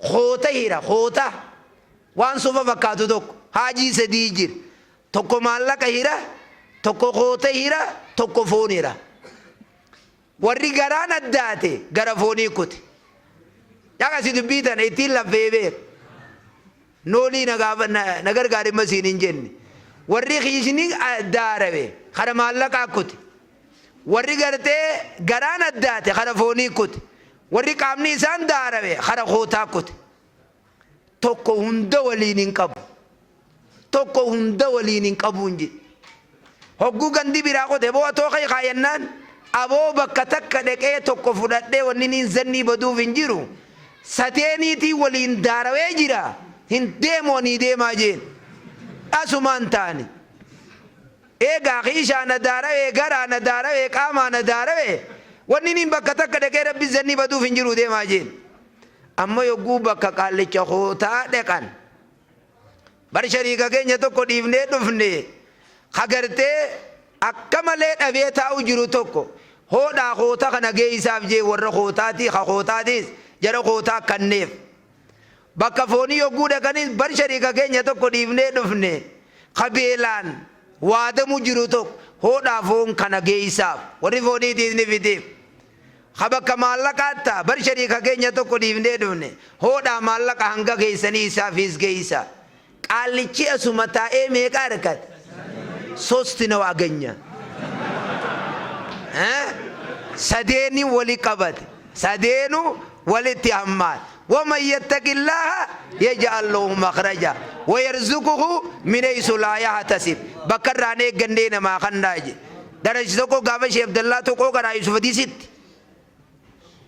koota hira, koota waan suufa fakkaatu tokko, haajii sadii jira. Tokko maallaqa hira, tokko koota hira, tokko foon hira. Warri garaan addaate gara foonii kute. Dhaqasi dubbii tana ittiin laffee beek. Noolii na gaafa na gargaari masiin hin jenne. Warri kiisni daarawe kara maallaqaa kute. Warri gartee garaan addaate kara foonii kute. Warri qaamni isaan daarawe kara kootaa kute. Tokko hunda waliin hin qabu. Tokko hunda waliin hin qabu hin jedhe. Hogguu gandi biraa qote boo atoo kee kaayannaan aboo bakka takka dhaqee tokko fudhadhee wanni niin zannii baduuf hin jiru. Sadeeniitii waliin daarawee jira hin deemu anii deemaa jeen. Asumaan taani. Eegaa kiishaa na daarawee, garaa na daarawee, qaamaa na daarawee wanni niin bakka takka dhaqee rabbi zannii baduuf hin jiru deemaa jeen. Amma yogguu bakka qaallicha kootaa dhaqan, bar shariika keenya tokko dhiifnee dhufne, ka gartee akka malee dhabee taa'u jiru tokko, hoodhaa koota kana geeysaaf jee warra kootaatii, ka kootaatiis jara kootaa kanneef. Bakka foonii yogguu dhaqanis, bar shariika keenya tokko dhiifnee dhufne, ka beelaan waadamu jiru tokko, hoodhaa foon kana geeysaaf, warri fooniitiis ni fideef. Ka bakka maallaqaattaa, bar shariika keenya tokko dhiifnee dhufne, hoodhaa maallaqa hanga keessanii isaafiis geeysaa. Qaallichi asuma taa'ee meeqa argate? Sosti naw aganya. Sadeeni wali qabate. Sadeenu walitti hammaate. Waman yattaqillaaha yaj'al lahu makhraja wa yarzuquhu min haysu laa yahtasib. Bakka irraa hin eeggannee namaa kannaa jedhe. Darasi tokko gaafa Sheikh Abdallaa tokkoo karaa Yusuf Hadiisitti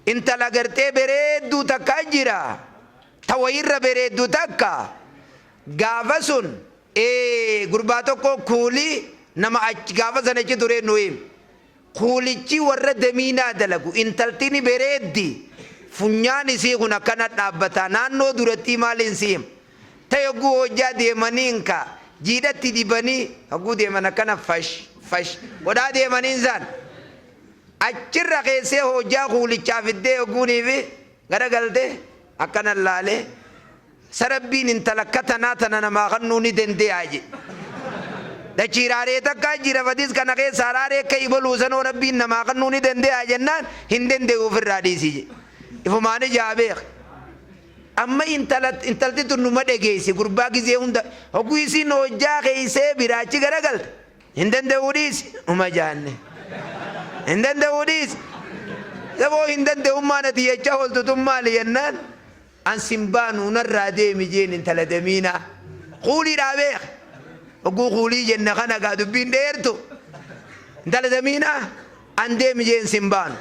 intala gartee bereedduu takka jira, ta wayirra bereeddu takka. Gaafa sun gurbaa tokko kuulii nama achi gaafa sana achi turee nu hime. Kuulichi warra damiinaa dalagu, intalti ni bereeddi, funyaan isii kun akkana dhaabbataa naannoo durattii maaliin si hima, ta yogguu hojjaa deemaniin ka jiidhatti dibanii hogguu deeman akkana fash fash godhaa deemaniin saan achirra keessee hojjaa kuulichaa fiddee yogguuniifi gara galte akkana laalee, sa Rabbiin intala akka tanaa tana namaa kannuu ni dande'a jedhe. Dachii raaree takkaa jira, fadis kana keessaa raaree akka ibaluu sanoo Rabbiin namaa kannuu ni dande'a jennaan, hin danda'u, ofirraa dhiisi jedhe. Ifumaan ijaa beeka. Amma intala intalti tun numa dhageessi gurbaa gizee hunda hogguu isiin hojjaa keessee biraachi garagalte, hin danda'uu dhiisi numa jaanne. Hin danda'uu dhiisi. Saboo hin danda'ummaan ati jechaa ooltu tun maali jennaan, an sin baanu, narraa deemi jeen intala damiinaa. Kuuliidhaa beeka. Hogguu kuulii jenne kana gaa dubbiin dheertu. Intala damiinaa an deemi jeen, sin baanu.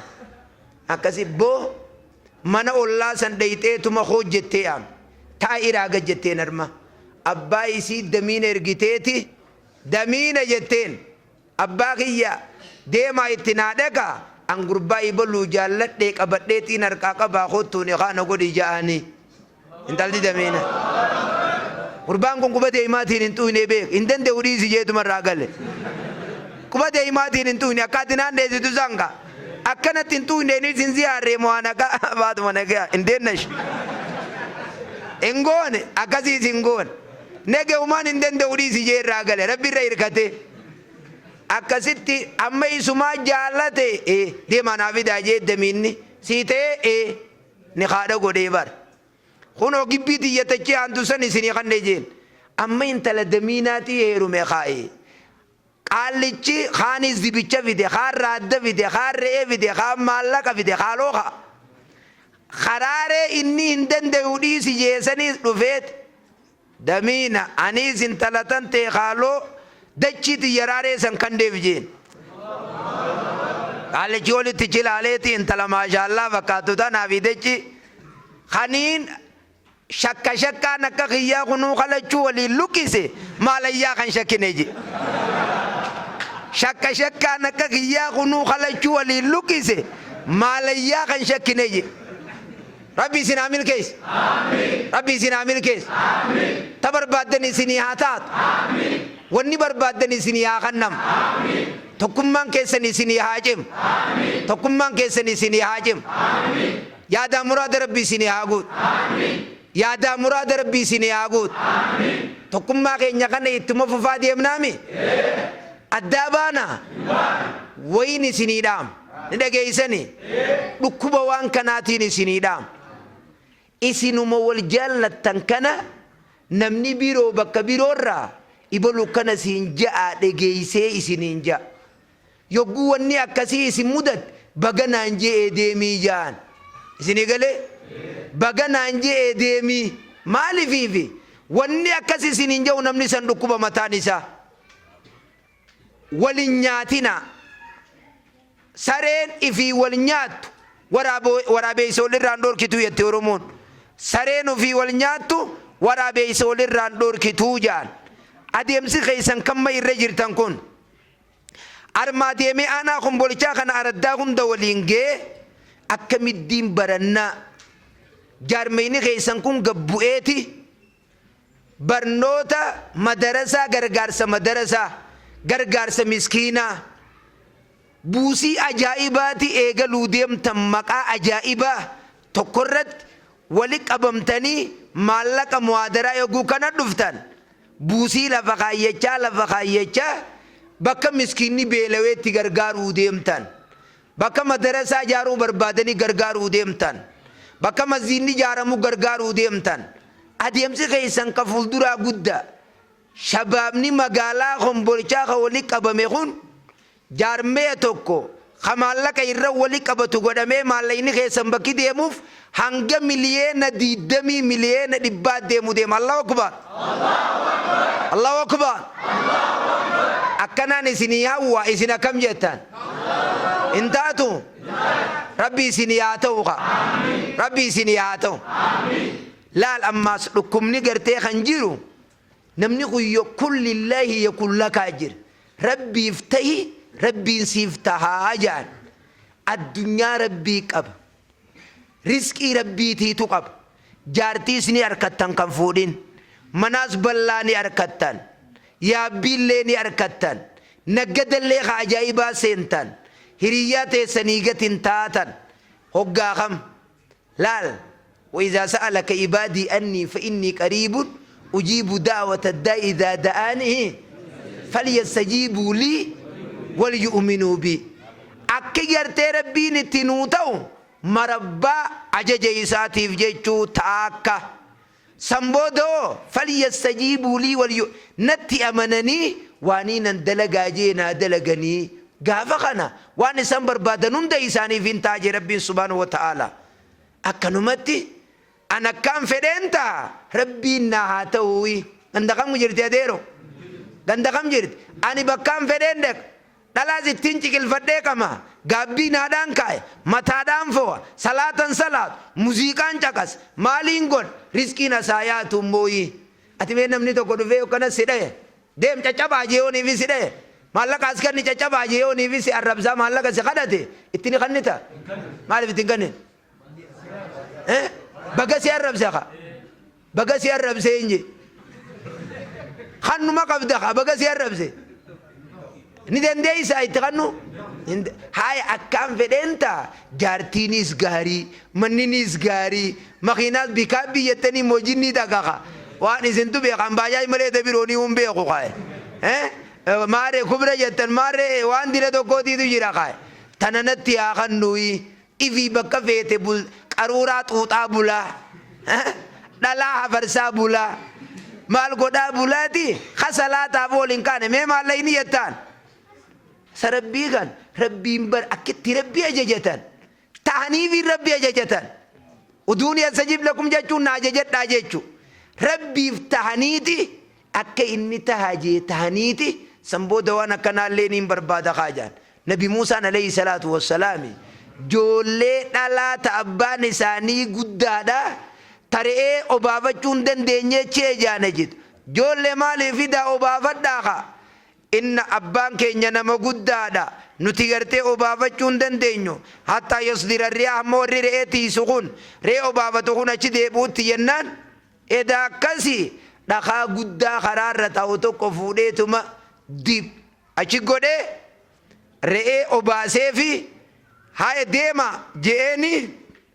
Akkasi boo mana ollaa san dheyxeetuma hojjettee yaam. Taa iraa gad jetteen harma. Abbaa isii damiina ergiteeti, damiina jetteen. Abbaa kiyya, deemaa itti naa dhaqa, an gurbaa ibaluu jaalladhee qabadheetiin harkaa qabaa, koottuu nikaa na godhi ja'anii. Intalti damiina. Gurbaan kun quba deemaatiin hin xuyne beek. Hin danda'u dhiisi jeetuma irraa gale. Quba deemaatiin hin xuyne, akka ati naan dheessitu sanka. Akkanatti hin xuyne, inni sin ziyaarree mo'aan akka baatuma nagaa hin deennash. Hin goone, akkasiis hin goone. Nage umaan hin danda'u dhiisi jee irraa gale. Rabbi irra hirkatee. Akkasitti amma isumaa jaallate, deemaa naa fidaa jee damiinni. Sii ta'ee. Ni haadha godhee bar. Kunoo gibbii tiyya tachii aantu san isinii kanne jeen. Amma intala damiinaatii heerume kaa'e. Qaallichi kaanis dibicha fide, kaan raadda fide, kaan re'ee fide, kaan maallaqa fide, kaaloo ka'a. Karaaree inni hin dandayu dhiisi jeesaniis dhufeet damiina aniis intala tan tee kaaloo dachii tiyya raaree san kandeef jeen. Qaallichi olitti chilaaleeti intala maashaallaa fakkaattu tanaa fi dachi kaniin Shakka shakkaan akka kiyyaa kunuu kalachuu waliin luqqise maalayyaa kan shakkine je. Shakka shakkaan akka kiyyaa kunuu kalachuu waliin luqqise maalayyaa kan shakkine je. Rabbi isin haa milkeessu. Rabbi isin haa milkeessu. Ta barbaaddan isinii haa taatu. Wanni barbaaddan isinii haa kannamu. Tokkummaan keessan isinii haa cimu. Tokkummaan keessan isinii haa cimu. Yaadaa muraada Rabbi isinii haa guutu. Yaadaa muraada Rabbi isinii haa guutu. Tokkummaa keenya kana ittuma fufaa deemnaami? Addaa baana? Wayin isinii dhaama. Ni dhageessanii? Dhukkuba waan kanaatiin isinii dhaama. Isinuma wal jaallattan kana namni biroo bakka biroorraa ibalu kana siin ja'aa dhageessee isiniin ja'a. Yogguu wanni akkasii isin mudatte baga naan je'ee deemii ja'an. Isinii galee? Baga naan je'ee deemii. Maalifiifi? Wanni akkas isiniin ja'u namni san dhukkuba mataan isaa. Wal hin nyaatinaa. Sareen ifii wal nyaattu waraabeessa walirraan dhorkitu jette Oromoon. Sareen ofii wal nyaattu waraabeessa walirraan dhorkituu ja'an. Adeemsi keessan kamma irra jirtan kun. Armaa deemee aanaa Kombolchaa kana araddaa hunda waliin ga'ee akkamittiin barannaa jaarmayni keessan kun gad bu'eeti barnoota madarasaa gargaarsa madarasaa gargaarsa miskiinaa buusii ajaa'ibaati eegaluu deemtan maqaa ajaa'ibaa tokkorratti wali qabamtanii maallaqa muhaadaraa eeguu kana dhuftan buusii lafa kaayyachaa lafa kaayyachaa bakka miskiinni beelaweetti gargaaruu deemtan, bakka madarasaa ijaaruu barbaadanii gargaaruu deemtan, bakka masjiidni ijaaramu gargaaruu deemtan. Adeemsi keessan ka fuulduraa guddaa. Shabaabni magaalaa Kombolchaa ka wali qabame kun Jaarmaya tokko ka maallaqa irra wali qabatu godhamee maallaqni keessan bakki deemuuf hanga miliyeena diiddamii miliyeena dhibbaa deemu deema. Allahu Akbar! Allahu Akbar! Akkanaan isinii hawwa isin akkam jettan? Hin taatu? Rabbi isinii haa ta'u ka. Rabbi isinii haa ta'u. Laal ammaas dhukkubni gartee kan jiru Namni kun yakun lillaahi yakun lakaa jira. Rabbiif tahi Rabbiin siif tahaa ja'an. Addunyaa Rabbii qaba. Rizqii Rabbiitiitu qaba. Jaartiis ni arkattan kan fuudhin. Manaas ballaa ni arkattan. Yaabbiillee ni arkattan. Naggadallee ka ajaa'ibaa seentan. Hiriyyaa teessanii gad hin taatan. Hoggaa kam? Laal, Wa-izaa sa'alaka ibaadii annii fa-innii qariibun ujiibu da'wata daa'i izaa da'aanii falyastajiibuu lii walyu'uminuu bii. Akki gartee Rabbiin itti nuu ta'u marabbaa ajaja isaatiif jechuu taakka. San booda hoo falyastajiibuu lii walyu natti amananii waaniinan dalagaa jee naa dalaganii gaafa kana waan isaan barbaadan hunda isaaniif hin ta'a jee Rabbiin subhaanahu wa ta'aalaa. Akkanumatti an akkaan fedheen ta'a Rabbiin naa haa ta'uuyi. Ganda kam jirti adeero? Ganda kam jirti? Ani bakkaan fedheen dhaqa. Dhalaas ittiin ciqilfadhee qama'a, gaabbii naadhaan kaaya, mataadhaan foo'a, salaatan salaatu, muziiqaan caqasa, maaliin godha, rizqiin as haa yaatu immooyi. Ati mee namni tokko dhufee yokkana si dhaye, deem caccabaa jee yooniifi si dhaye, maallaqa as kanni caccabaa jee yooniifi si arrabsaa maallaqa si kadhate, itti ni kannita? Maaliif itti hin kannine? Eh? Baga si arrabse kaa. Baga si arrabse hin jee. Kannuma qabda kaa baga si arrabse. Ni dandeessaa itti kannu? Haaya akkaan fedheen ta'a jaartiinis gaarii manniniis gaarii makiinaas bikaa biyyattanii mojinnii takka kaa waan isintu beekan baajaaj malee ta biroo ni hin beeku kaa. Maaree kubra jettan maaree waan dira tokkootiitu jira kaa. Tana natti haa kannuyi. Ifii bakka feete bul Qaruuraa xuuxaa bulaa, dhalaa hafarsaa bulaa, maal godhaa bulaati ka salaataaf ol hin kaane mee maallaqni jettaan. Sa Rabbii kan Rabbiin bar akkitti Rabbii ajajatan ta'aniifi Rabbi ajajatan. Uduuni astajib lakum jechuun na ajajadhaa jechu. Rabbiif tahaniiti akka inni tahaa jee tahaniiti san booda waan akkanaallee niin barbaada kaa jaan. Nabi Muusaan aleyhi salaatu wassalaami joollee dhalaa ta abbaan isaanii guddaadha ta re'ee obaafachuu hin dandeenyee chee jaane jitu. Joollee maalii fidaa obaafadhaa kaa. Inna abbaan keenya nama guddaadha nuti gartee obaafachuu hin dandeenyu hattaa yasdira ri'aa hamma warri re'ee tiiysu kun re'ee obaafatu kun achi deebi'utti jennaan Eda akkasi dhakaa guddaa karaa irra taa'u tokko fuudheetuma dib achi godhee re'ee obaaseefi haya deema je'eeni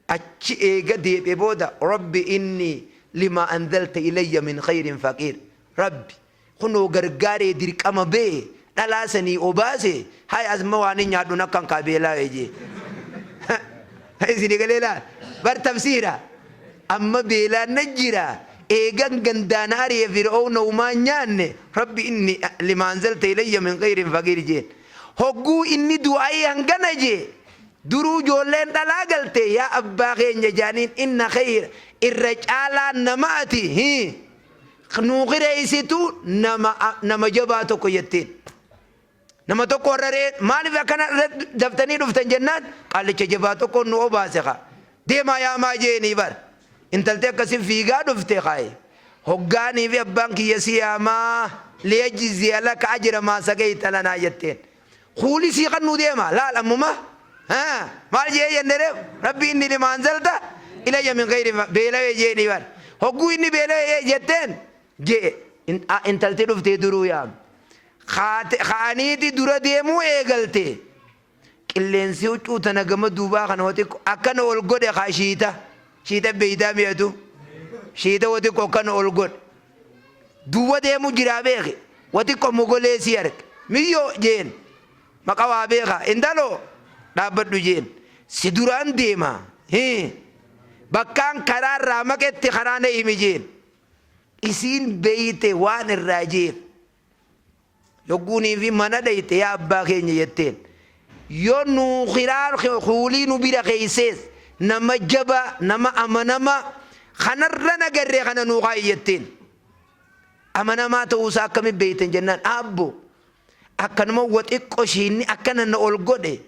achi eega deeb'e booda rabbi inni lima anzalta ilayya min khayrin faqiir rabbi kunoo gargaaree dirqama bee dhalaa sanii obaase haya asma waanin nyaadhun akkan kaa beelaawe jee isini galee laal bar tafsiira amma beelaan na jira eegan gandaan ari'e fir'oowna umaan nyaanne rabbi inni lima anzalta ilayya min khayrin faqiir jeen hogguu inni du'aayii hangana jee duruu ijoolleen dhalaa galte yaa abbaa keenya jaaniin inna khayra irra caalaan nama ati hii nuu kireeysitu nama nama jabaa tokko jetteen. Nama tokko warra re'ee maaliif akkana daftanii dhuftan jennaan qaallicha jabaa tokko nu obaase kaa. Deemaa yaamaa jeenii bar. Intalti akkasi fiigaa dhufte kaaye. Hoggaanii fi abbaan kiyya si yaamaa liyajziya laka ajra maa saqeeyta lanaa jetteen. Kuuli sii kannuu deema laal ammuma maal jee jenne reef rabbi inni lima anzalta ilayya min khayri beelawee jeeni bar hogguu inni beelawee jetteen jee intalti dhuftee duruu yaam ka'aniiti dura deemuu eegalte qilleensi huccuu tana gama duubaa kana waxiqqo akkana ol godhe kaa shiita shiita beeytaa mi'atu shiita waxiqqo akkana ol godhe Duwwa deemu jiraa beeki. Wa xiqqo mogolee isii arge. Miyyoo jeen. Maqa waa beeka. Intaloo dhaabbadhu jeen. Si duraan deema. Hii. Bakkaan karaa irraa maqetti karaa na himi jeen. Isiin beeyte waan irraa jeef. Yogguunii fi mana dhayxe yaa abbaa keenya jetteen. Yoo nuu kiraa kuulii nu bira keeysees nama jabaa nama amanamaa kanarra nagarree kana nuu kaa'i jetteen. Amanamaa ta'uu isaa akkamitti beeytan jennaan aabbo akkanuma wa xiqqo shiinni akkana na ol godhe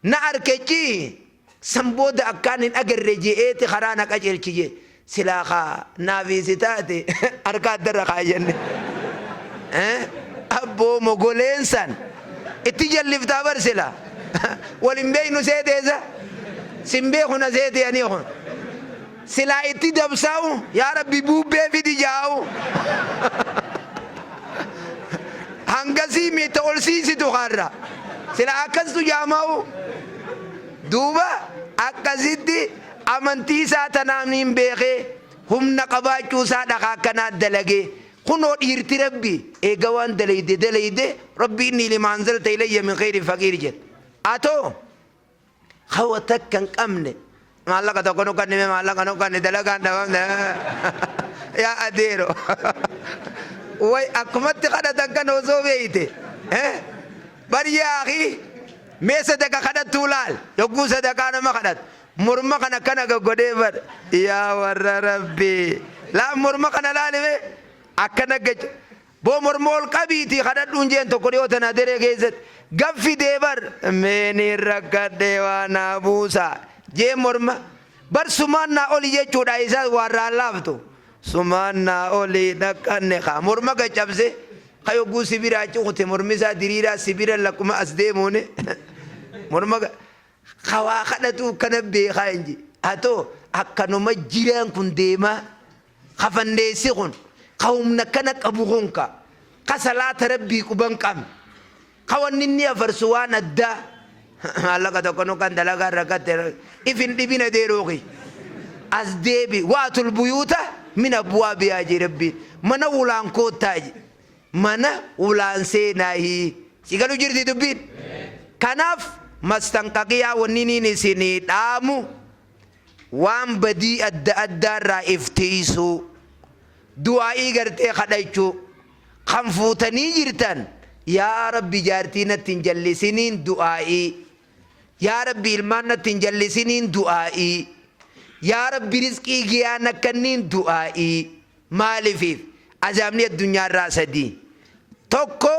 Na arke C San booda akkaan hin agarre je'eeti karaa na qaceelchi je Silaa kaa naafii si taate harka addarra kaayyanne Abboo mogoleen san itti jalliftaa bar sila wal hin beeynu seeteesa sin beeku na seete anii kun silaa itti dabsaa'u yaa rabbi buubbee fidi jaa'u hangasii miitta ol siisitu kaarra sila akkastu jaama'u duuba akkasitti amantii isaa tanaaniin beekee humna qabaachuu isaa dhakaa akkanaa dalagee kunoo dhiirti rabbi eega waan dalayde dalayde rabbi inni lima anzalta ilayya min khayrin faqiir jedhe atoo Hawa takka hin qabne maallaqa tokko nu kannime maallaqa nu kanni dalagaan dhabamne yaa adeero way akkumatti kadhatan kan osoo beeyte bar yaa akhi mee sadaqa kadhattuu laal yogguu sadaqaa nama kadhatu morma kana akkana gaggodhee bar yaa warra rabbii laa morma kana laali mee akkana gach Boo morma ol qabiitii kadhadhuun jeen tokko dhiyoo tana aderee keessatti gad fidee bar mee niin rakkadhee waa naa buusaa jeen morma bar sumaan naa oli jechuudha isaa waarraan laaftu sumaan naa olii dhaqqanne kaa morma gad cabse ka yogguu sibira achi kute mormi isaa diriiraa sibira lakkuma as deemuuni morma ka waa kadhatuu kana beekaa hin jee atoo akkanuma jiraan kun deemaa Ka fanneessi kun, ka humna akkana qabu kun ka, ka salaata Rabbii quba hin qabne, ka wanni inni afarsu waan addaa, maallaqa tokko nu kan dalagaa rakkatte, if hin dhibin adeeroo kiyya. As deebi, waatul buyuuta min abwaabihaa jee Rabbiin. Mana wulaan koottaa jee. Mana wulaan seenaahi. Si galu jirti dubbiin? Kanaaf mastanqaqiyaa wanni niin isinii dhaamu. Waan badii adda addaa irraa if tiysuu, du'aa'ii gartee kadhachuu, kan fuutanii jirtan yaa Rabbi jaartii natti hin jallisiniin du'aa'ii, yaa Rabbi ilmaan natti hin jallisiniin du'aa'ii, yaa Rabbi rizqii giyaa na kanniin du'aa'ii. Maalifiif? Azaabni addunyaa irraa sadii. Tokko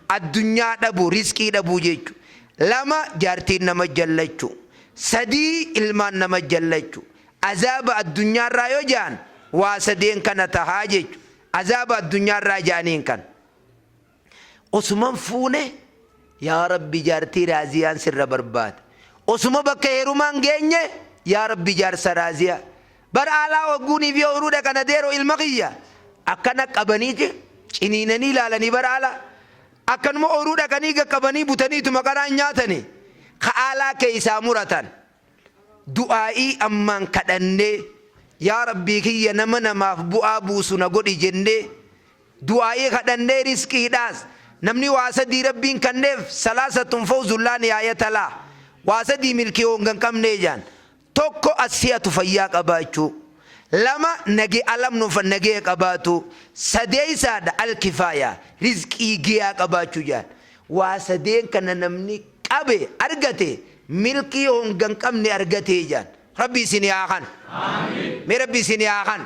addunyaa dhabu, rizqii dhabuu jechu. 2 jaartiin nama jallachu. 3 ilmaan nama jallachu. Azaaba addunyaa irraa yoo ja'an waa sadeen kana tahaa jechu. Azaaba addunyaa irraa ja'aniin kana. Osuman fuune yaa rabbi jaartii raaziyaan sirra barbaada. Osuma bakka heerumaa hin geenye yaa rabbi jaarsa raaziyaa. Bar aalaa hogguunii fi ooyruu dhaqan adeero ilma kiyya akkana qabaniiti ciniinanii ilaalanii bar aalaa. Akkanuma ooyruu dhaqanii gaqqabanii butaniituma qaraan nyaatani ka aalaa keeysaa muratan. Du'aa'ii ammaan kadhannee yaa rabbii kiyya nama namaaf bu'aa buusu na godhi jennee Du'aa'ii kadhannee rizqiidhaas namni waa sadii Rabbiin kanneef salaasatun fawzun laa nihaayata lah waa sadii milkii hoonga hin qabnee jaan tokko assihatu fayyaa qabaachuu 2 nage alamnu nageya qabaatuu sadeeysaadha alkifaaya rizqii geyaa qabaachuu jaan waa sadeen kana namni qabe argate milkii hoonga hin qabne argatee jaan Rabbi isinii haa kanu. Mee Rabbi isinii haa kanu.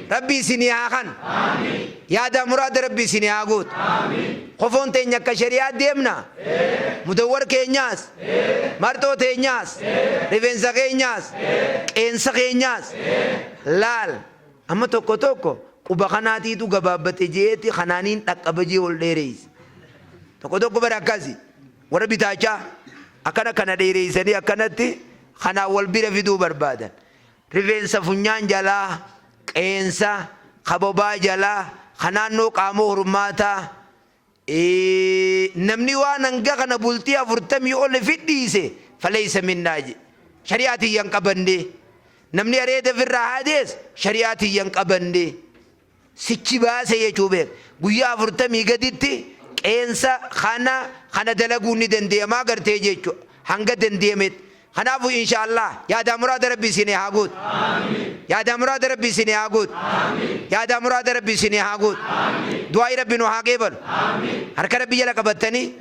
Rabbi isinii haa kanu. Yaadaa muraada Rabbi isinii haa guutu. Kofoon teenya akka shari'aa deemna. Mudawwar keenyaas. Marxoo teenyaas. Rifeensa keenyaas. Qeensa keenyaas. Laal. Amma tokko tokko quba kanaatiitu gabaabbate jeeti kanaaniin dhaqqaba jee ol dheereysa. Tokko tokko bara akkasi. Warra bitaachaa akkana kana dheereessanii akkanatti kanaan wal bira fiduu barbaadan. Rifeensa funyaan jalaa, qeensa, ka bobaa jalaa, ka naannoo qaama hormaataa. Namni waan hanga kana bultii 40 ol fidhiise faleysa minnaa jedhe. Shari'aa tiyya hin qabanne. Namni areeda ofirraa haadees shari'aa tiyya hin qabanne. Sichi baase jechuu beek. Guyyaa 40 gaditti qeensa kana kana dalaguun ni dandeeyamaa gartee jechu hanga dandeeyametti. Kanaafu insha Allah yaadaa muraada Rabbi isinii haa guutu. Yaadaa muraada Rabbi isinii haa guutu. Yaadaa muraada Rabbi isinii haa guutu. Du'aayi Rabbi nu haa qeebalu. Harka Rabbi jala qabattanii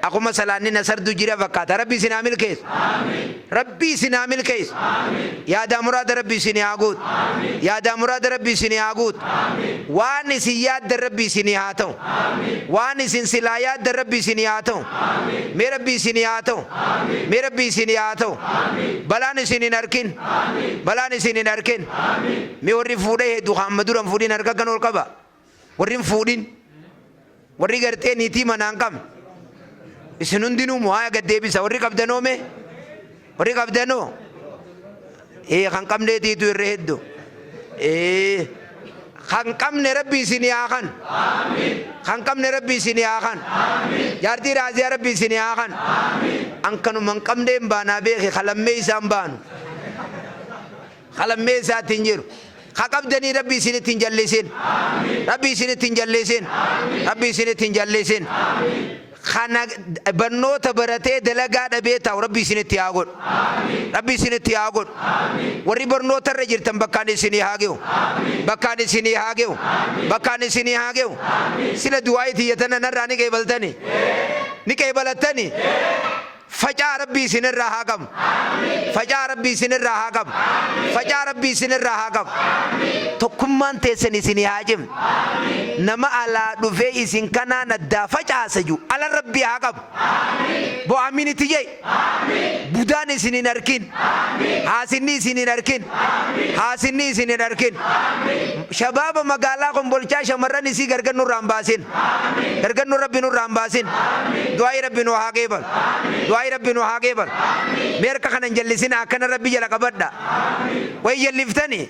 akkuma salaanni na sardu jira fakkaata. Rabbi isin haa milkeessu. Rabbi isin haa milkeessu. Yaadaa muraada Rabbi isinii haa guutu. Yaadaa muraada Rabbi isinii haa guutu. Waan isin yaaddan Rabbi isinii haa ta'u. Waan isin silaa yaaddan Rabbi isinii haa ta'u. Mee Rabbi isinii haa ta'u. Mee Rabbi isinii haa ta'u. Balaan isin hin arkin. Balaan isin hin arkin. Mee warri fuudhee hedduu kan amma dura hin fuudhin harka kan ol qaba. Warri hin fuudhin. Warri gartee niitii manaa hin qabne. Isin hundinuu moo haa gad deebisa. Warri qabdanoo mee? Warri qabdanoo? Ee kan qabneetiitu irra hedduu. Ee kan qabne Rabbi isinii haa kanu. Kan qabne Rabbi isinii haa kanu. Jaartii raaziyaa Rabbi isinii haa kanu. An kanuma hin qabneen baanaa beeki kalammee isaan baanu. Kalammee isaatti hin jiru. Ka qabdanii Rabbi isinitti hin jallisin. Rabbi isinitti hin jallisin. Rabbi isinitti hin jallisin. Kana barnoota baratee dalagaa dhabee taa'u Rabbi isinitti haa godhu. Rabbi isinitti haa godhu. Warri barnoota irra jirtan bakkaan isinii haa ge'u. Bakkaan isinii haa ge'u. Bakkaan isinii haa ge'u. Sila du'aa'ii tiyya tana narraa ni qeebaltani. Ni qeebalattani. Facaa Rabbii isin irraa haa qabu. Facaa Rabbii isin irraa haa qabu. Facaa Rabbii isin irraa haa qabu. Tokkummaan teessan isinii haa cimtu. Nama alaa dhufee isin kanaan addaa facaasa jiru ala Rabbii haa qabu. Bo amiin itti je'i. Budaan isin hin arkin. Haasinni isin hin arkin. Haasinni isin hin arkin. Shabaaba magaalaa Kombolchaa shamarran isii gargar nurraa hin baasin. Gargar nu Rabbi nurraa hin baasin. Du'aa'ii Rabbi nu haa qeebalu. Du'aa'ii Rabbi nu haa qeebalu. Mee harka kana hin jallisinaa akkana Rabbi jala qabadha. Way jalliftani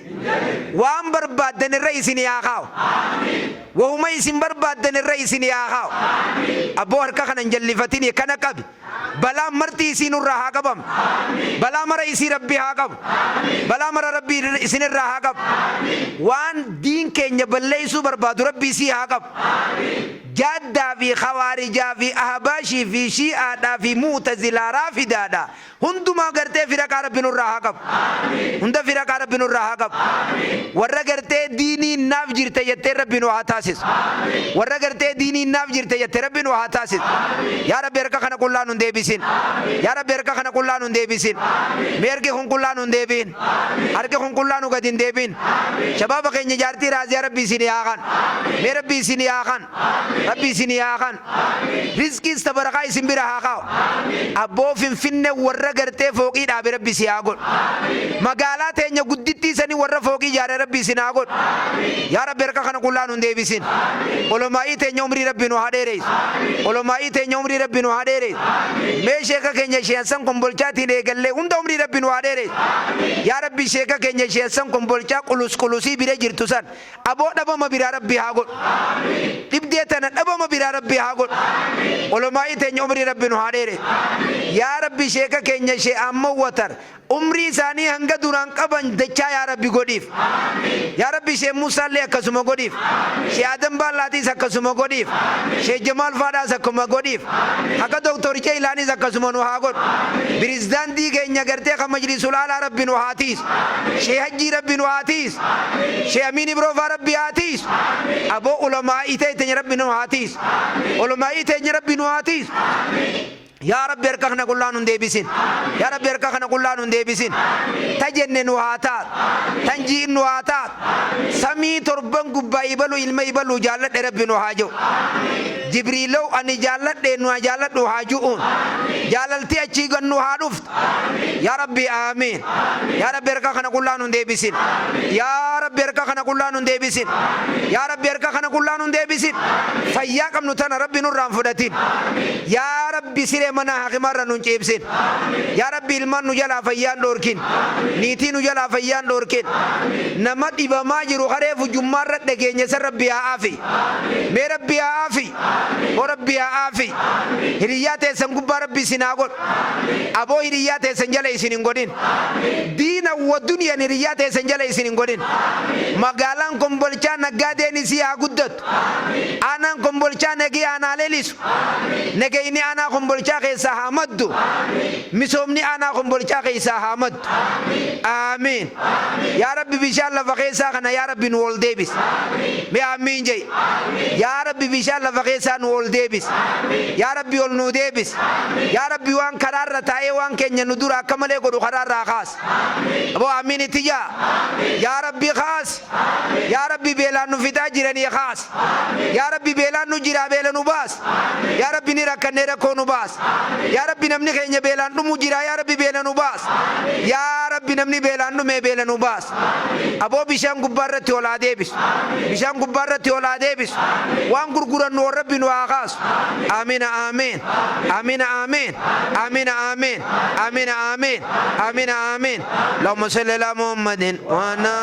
waan barbaaddan irra isinii haa kaa'u. Wahuma isin barbaaddan irra isinii haa kaa'u. Abboo harka kana hin jallifatini kana qabi. Balaan marti isii nurraa haa qabamtu. Balaa mara isii Rabbi haa qabu. Balaa mara Rabbi isinirraa haa qabu. Waan diin keenya balleessuu barbaadu Rabbi isii haa qabu. Jaaddaa fi Khawaarijaa fi Ahbaashii fi Shii'aadhaa fi Mu'tazilaa Raafidaadha. Hundumaa gartee firaqaa Rabbi nurraa haa qabu. Hunda firaqaa Rabbi nurraa haa qabu. Warra gartee diiniin naaf jirte jettee Rabbi nu haa taasisu. Warra gartee diiniin naaf jirte jette Rabbi nu haa taasisu. Yaa Rabbi harka kana qullaa nun deebisin. Yaa Rabbi harka kana qullaa nun deebisin. Mee harki kun qullaa nun deebiin. Harki kun qullaa nu gadi hin deebiin. Shabaaba keenya jaartii raaziyaa Rabbi isin haa kan. Mee Rabbi isin haa kan. Rabbi isin haa kan. Rizqiis ta barakaa isin bira haa kaa'u. Abboo Finfinne warra gartee fooqii dhaabe Rabbi si haa godhu. Magaalaa teenya guddittii sanii warra fooqii ijaare Rabbi isin haa godhu. Yaa Rabbi harka kana qullaa nun deebisin. Olomaa'ii teenya umrii Rabbi nu haa dheereysu. Olomaa'ii teenya umrii Rabbi nu haa dheereysu. Mee sheeka keenya Shee Hassan Kombolchaatiin eegallee hunda umrii Rabbi nu haa dheereysu. Yaa Rabbi sheeka keenya Shee Hassan Kombolchaa qulus qulusii bira jirtu san Aboo dhabama biraa Rabbi haa godhu. Dhibdee tana dhabama biraa Rabbi haa godhu. Olomaa'ii teenya umrii Rabbi nu haa dheeressu. Yaa Rabbi sheeka keenya shee Aammoo Watar umrii isaanii hanga duraan qaban dachaa yaa Rabbi godhiif. Yaa Rabbi shee Muusaallee akkasuma godhiif. Shee Adam Baallaatiis akkasuma godhiif. Shee Jamaal Faadhaas akkuma godhiif. Akka Doktor Jeylaanis akkasuma nu haa godhu. Pirizdaantii keenya gartee kan Majlisul Aalaa Rabbi nu haa tiisu. Shee Hajjii Rabbi nu haa tiisu. Shee Amiin Ibroo faa Rabbi haa tiisu. Aboo ulamaa'ii teenya Rabbi nu haa tiisu. Ulamaa'ii teenya Rabbi nu haa tiisu. Yaa Rabbi harka kana qullaa nun deebisin. Yaa Rabbi harka kana qullaa nun deebisin. Ta jenne nu haa taatu. Tan ji'in nu haa taatu. Samii torban gubbaa ibalu ilma ibalu jaalladhe Rabbi nu haa ji'u. Jibriilow ani jaalladhe nu haa jaalladhu haa ju'uun. Jaalalti achii gad nu haa dhuftu. Yaa Rabbi aamiin. Yaa Rabbi harka kana qullaa nun deebisin. Yaa Rabbi harka kana qullaa nun deebisin. Yaa Rabbi harka kana qullaa nun deebisin. Fayyaa qabnu tana Rabbi nurraa hin fudhatin. Yaa Rabbi siree mana hakimaarra nun ciibsin. Yaa Rabbi ilmaan nu jalaa fayyaan dhoorkin. Niitii nu jalaa fayyaan dhoorkin. Nama dhibamaa jiru haree fujummaarra dhageenye san Rabbi haa aafi. Mee Rabbi haa aafi. Hoo Rabbi haa aafi. Hiriyyaa teessan gubbaa Rabbi isin haa godhu. Aboo hiriyyaa teessan jala isin hin godhin. Diina wa duniyan hiriyyaa teessan jala isin hin godhin. Magaalaan Kombolchaa naggaadeen isii haa guddattu. Aanaan Kombolchaa nagee aanaa lelisu. Nagayni aanaa Kombolchaa keessaa haa maddu. Misoomni aanaa Kombolchaa keessaa haa maddu. Aamiin. Yaa Rabbi bishaan lafa keessaa kana yaa Rabbi nu ol deebis. Mee aamiin je'i. Yaa Rabbi bishaan lafa keessaa nu ol deebis. Yaa Rabbi ol nu deebis. Yaa Rabbi waan karaarra taa'ee waan keenya nu dura akka malee godhu karaarraa kaas. Aboo aamiin itti jaa. Yaa Rabbi kaas. Yaa Rabbi beelaan nu fixaa jiranii kaas. Yaa Rabbi beelaan nu jiraa beela nu baas. Yaa Rabbi ni rakkannee rakkoo nu baas. Yaa Rabbi namni keenya beelaan dhumu jira yaa Rabbi beela nu baas. Yaa Rabbi namni beelaan dhume beela nu baas. Aboo bishaan gubbaa irratti ol haa deebisu. Bishaan gubbaa irratti ol haa deebisu. Waan gurgurannu ol Rabbi nu haa kaasu. Aamiina aamiin. Aamiina aamiin. Aamiina aamiin. Aamiina aamiin. Aamiina aamiin. Allahumma salli ala Muhammadin wa ala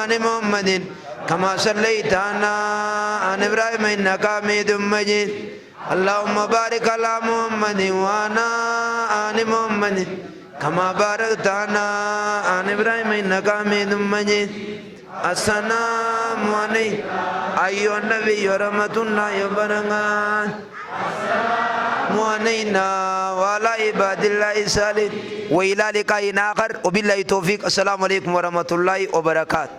ali Muhammadin kama sallaita ala ali Ibrahim innaka Hamidum Majid. اللهم بارك على محمد وعلى آل محمد كما باركت على آل إبراهيم إنك حميد مجيد السلام عليك أيها النبي ورحمة الله وبركاته السلام علينا وعلى عباد الله الصالحين وإلى لقاء آخر وبالله التوفيق السلام عليكم ورحمة الله وبركاته.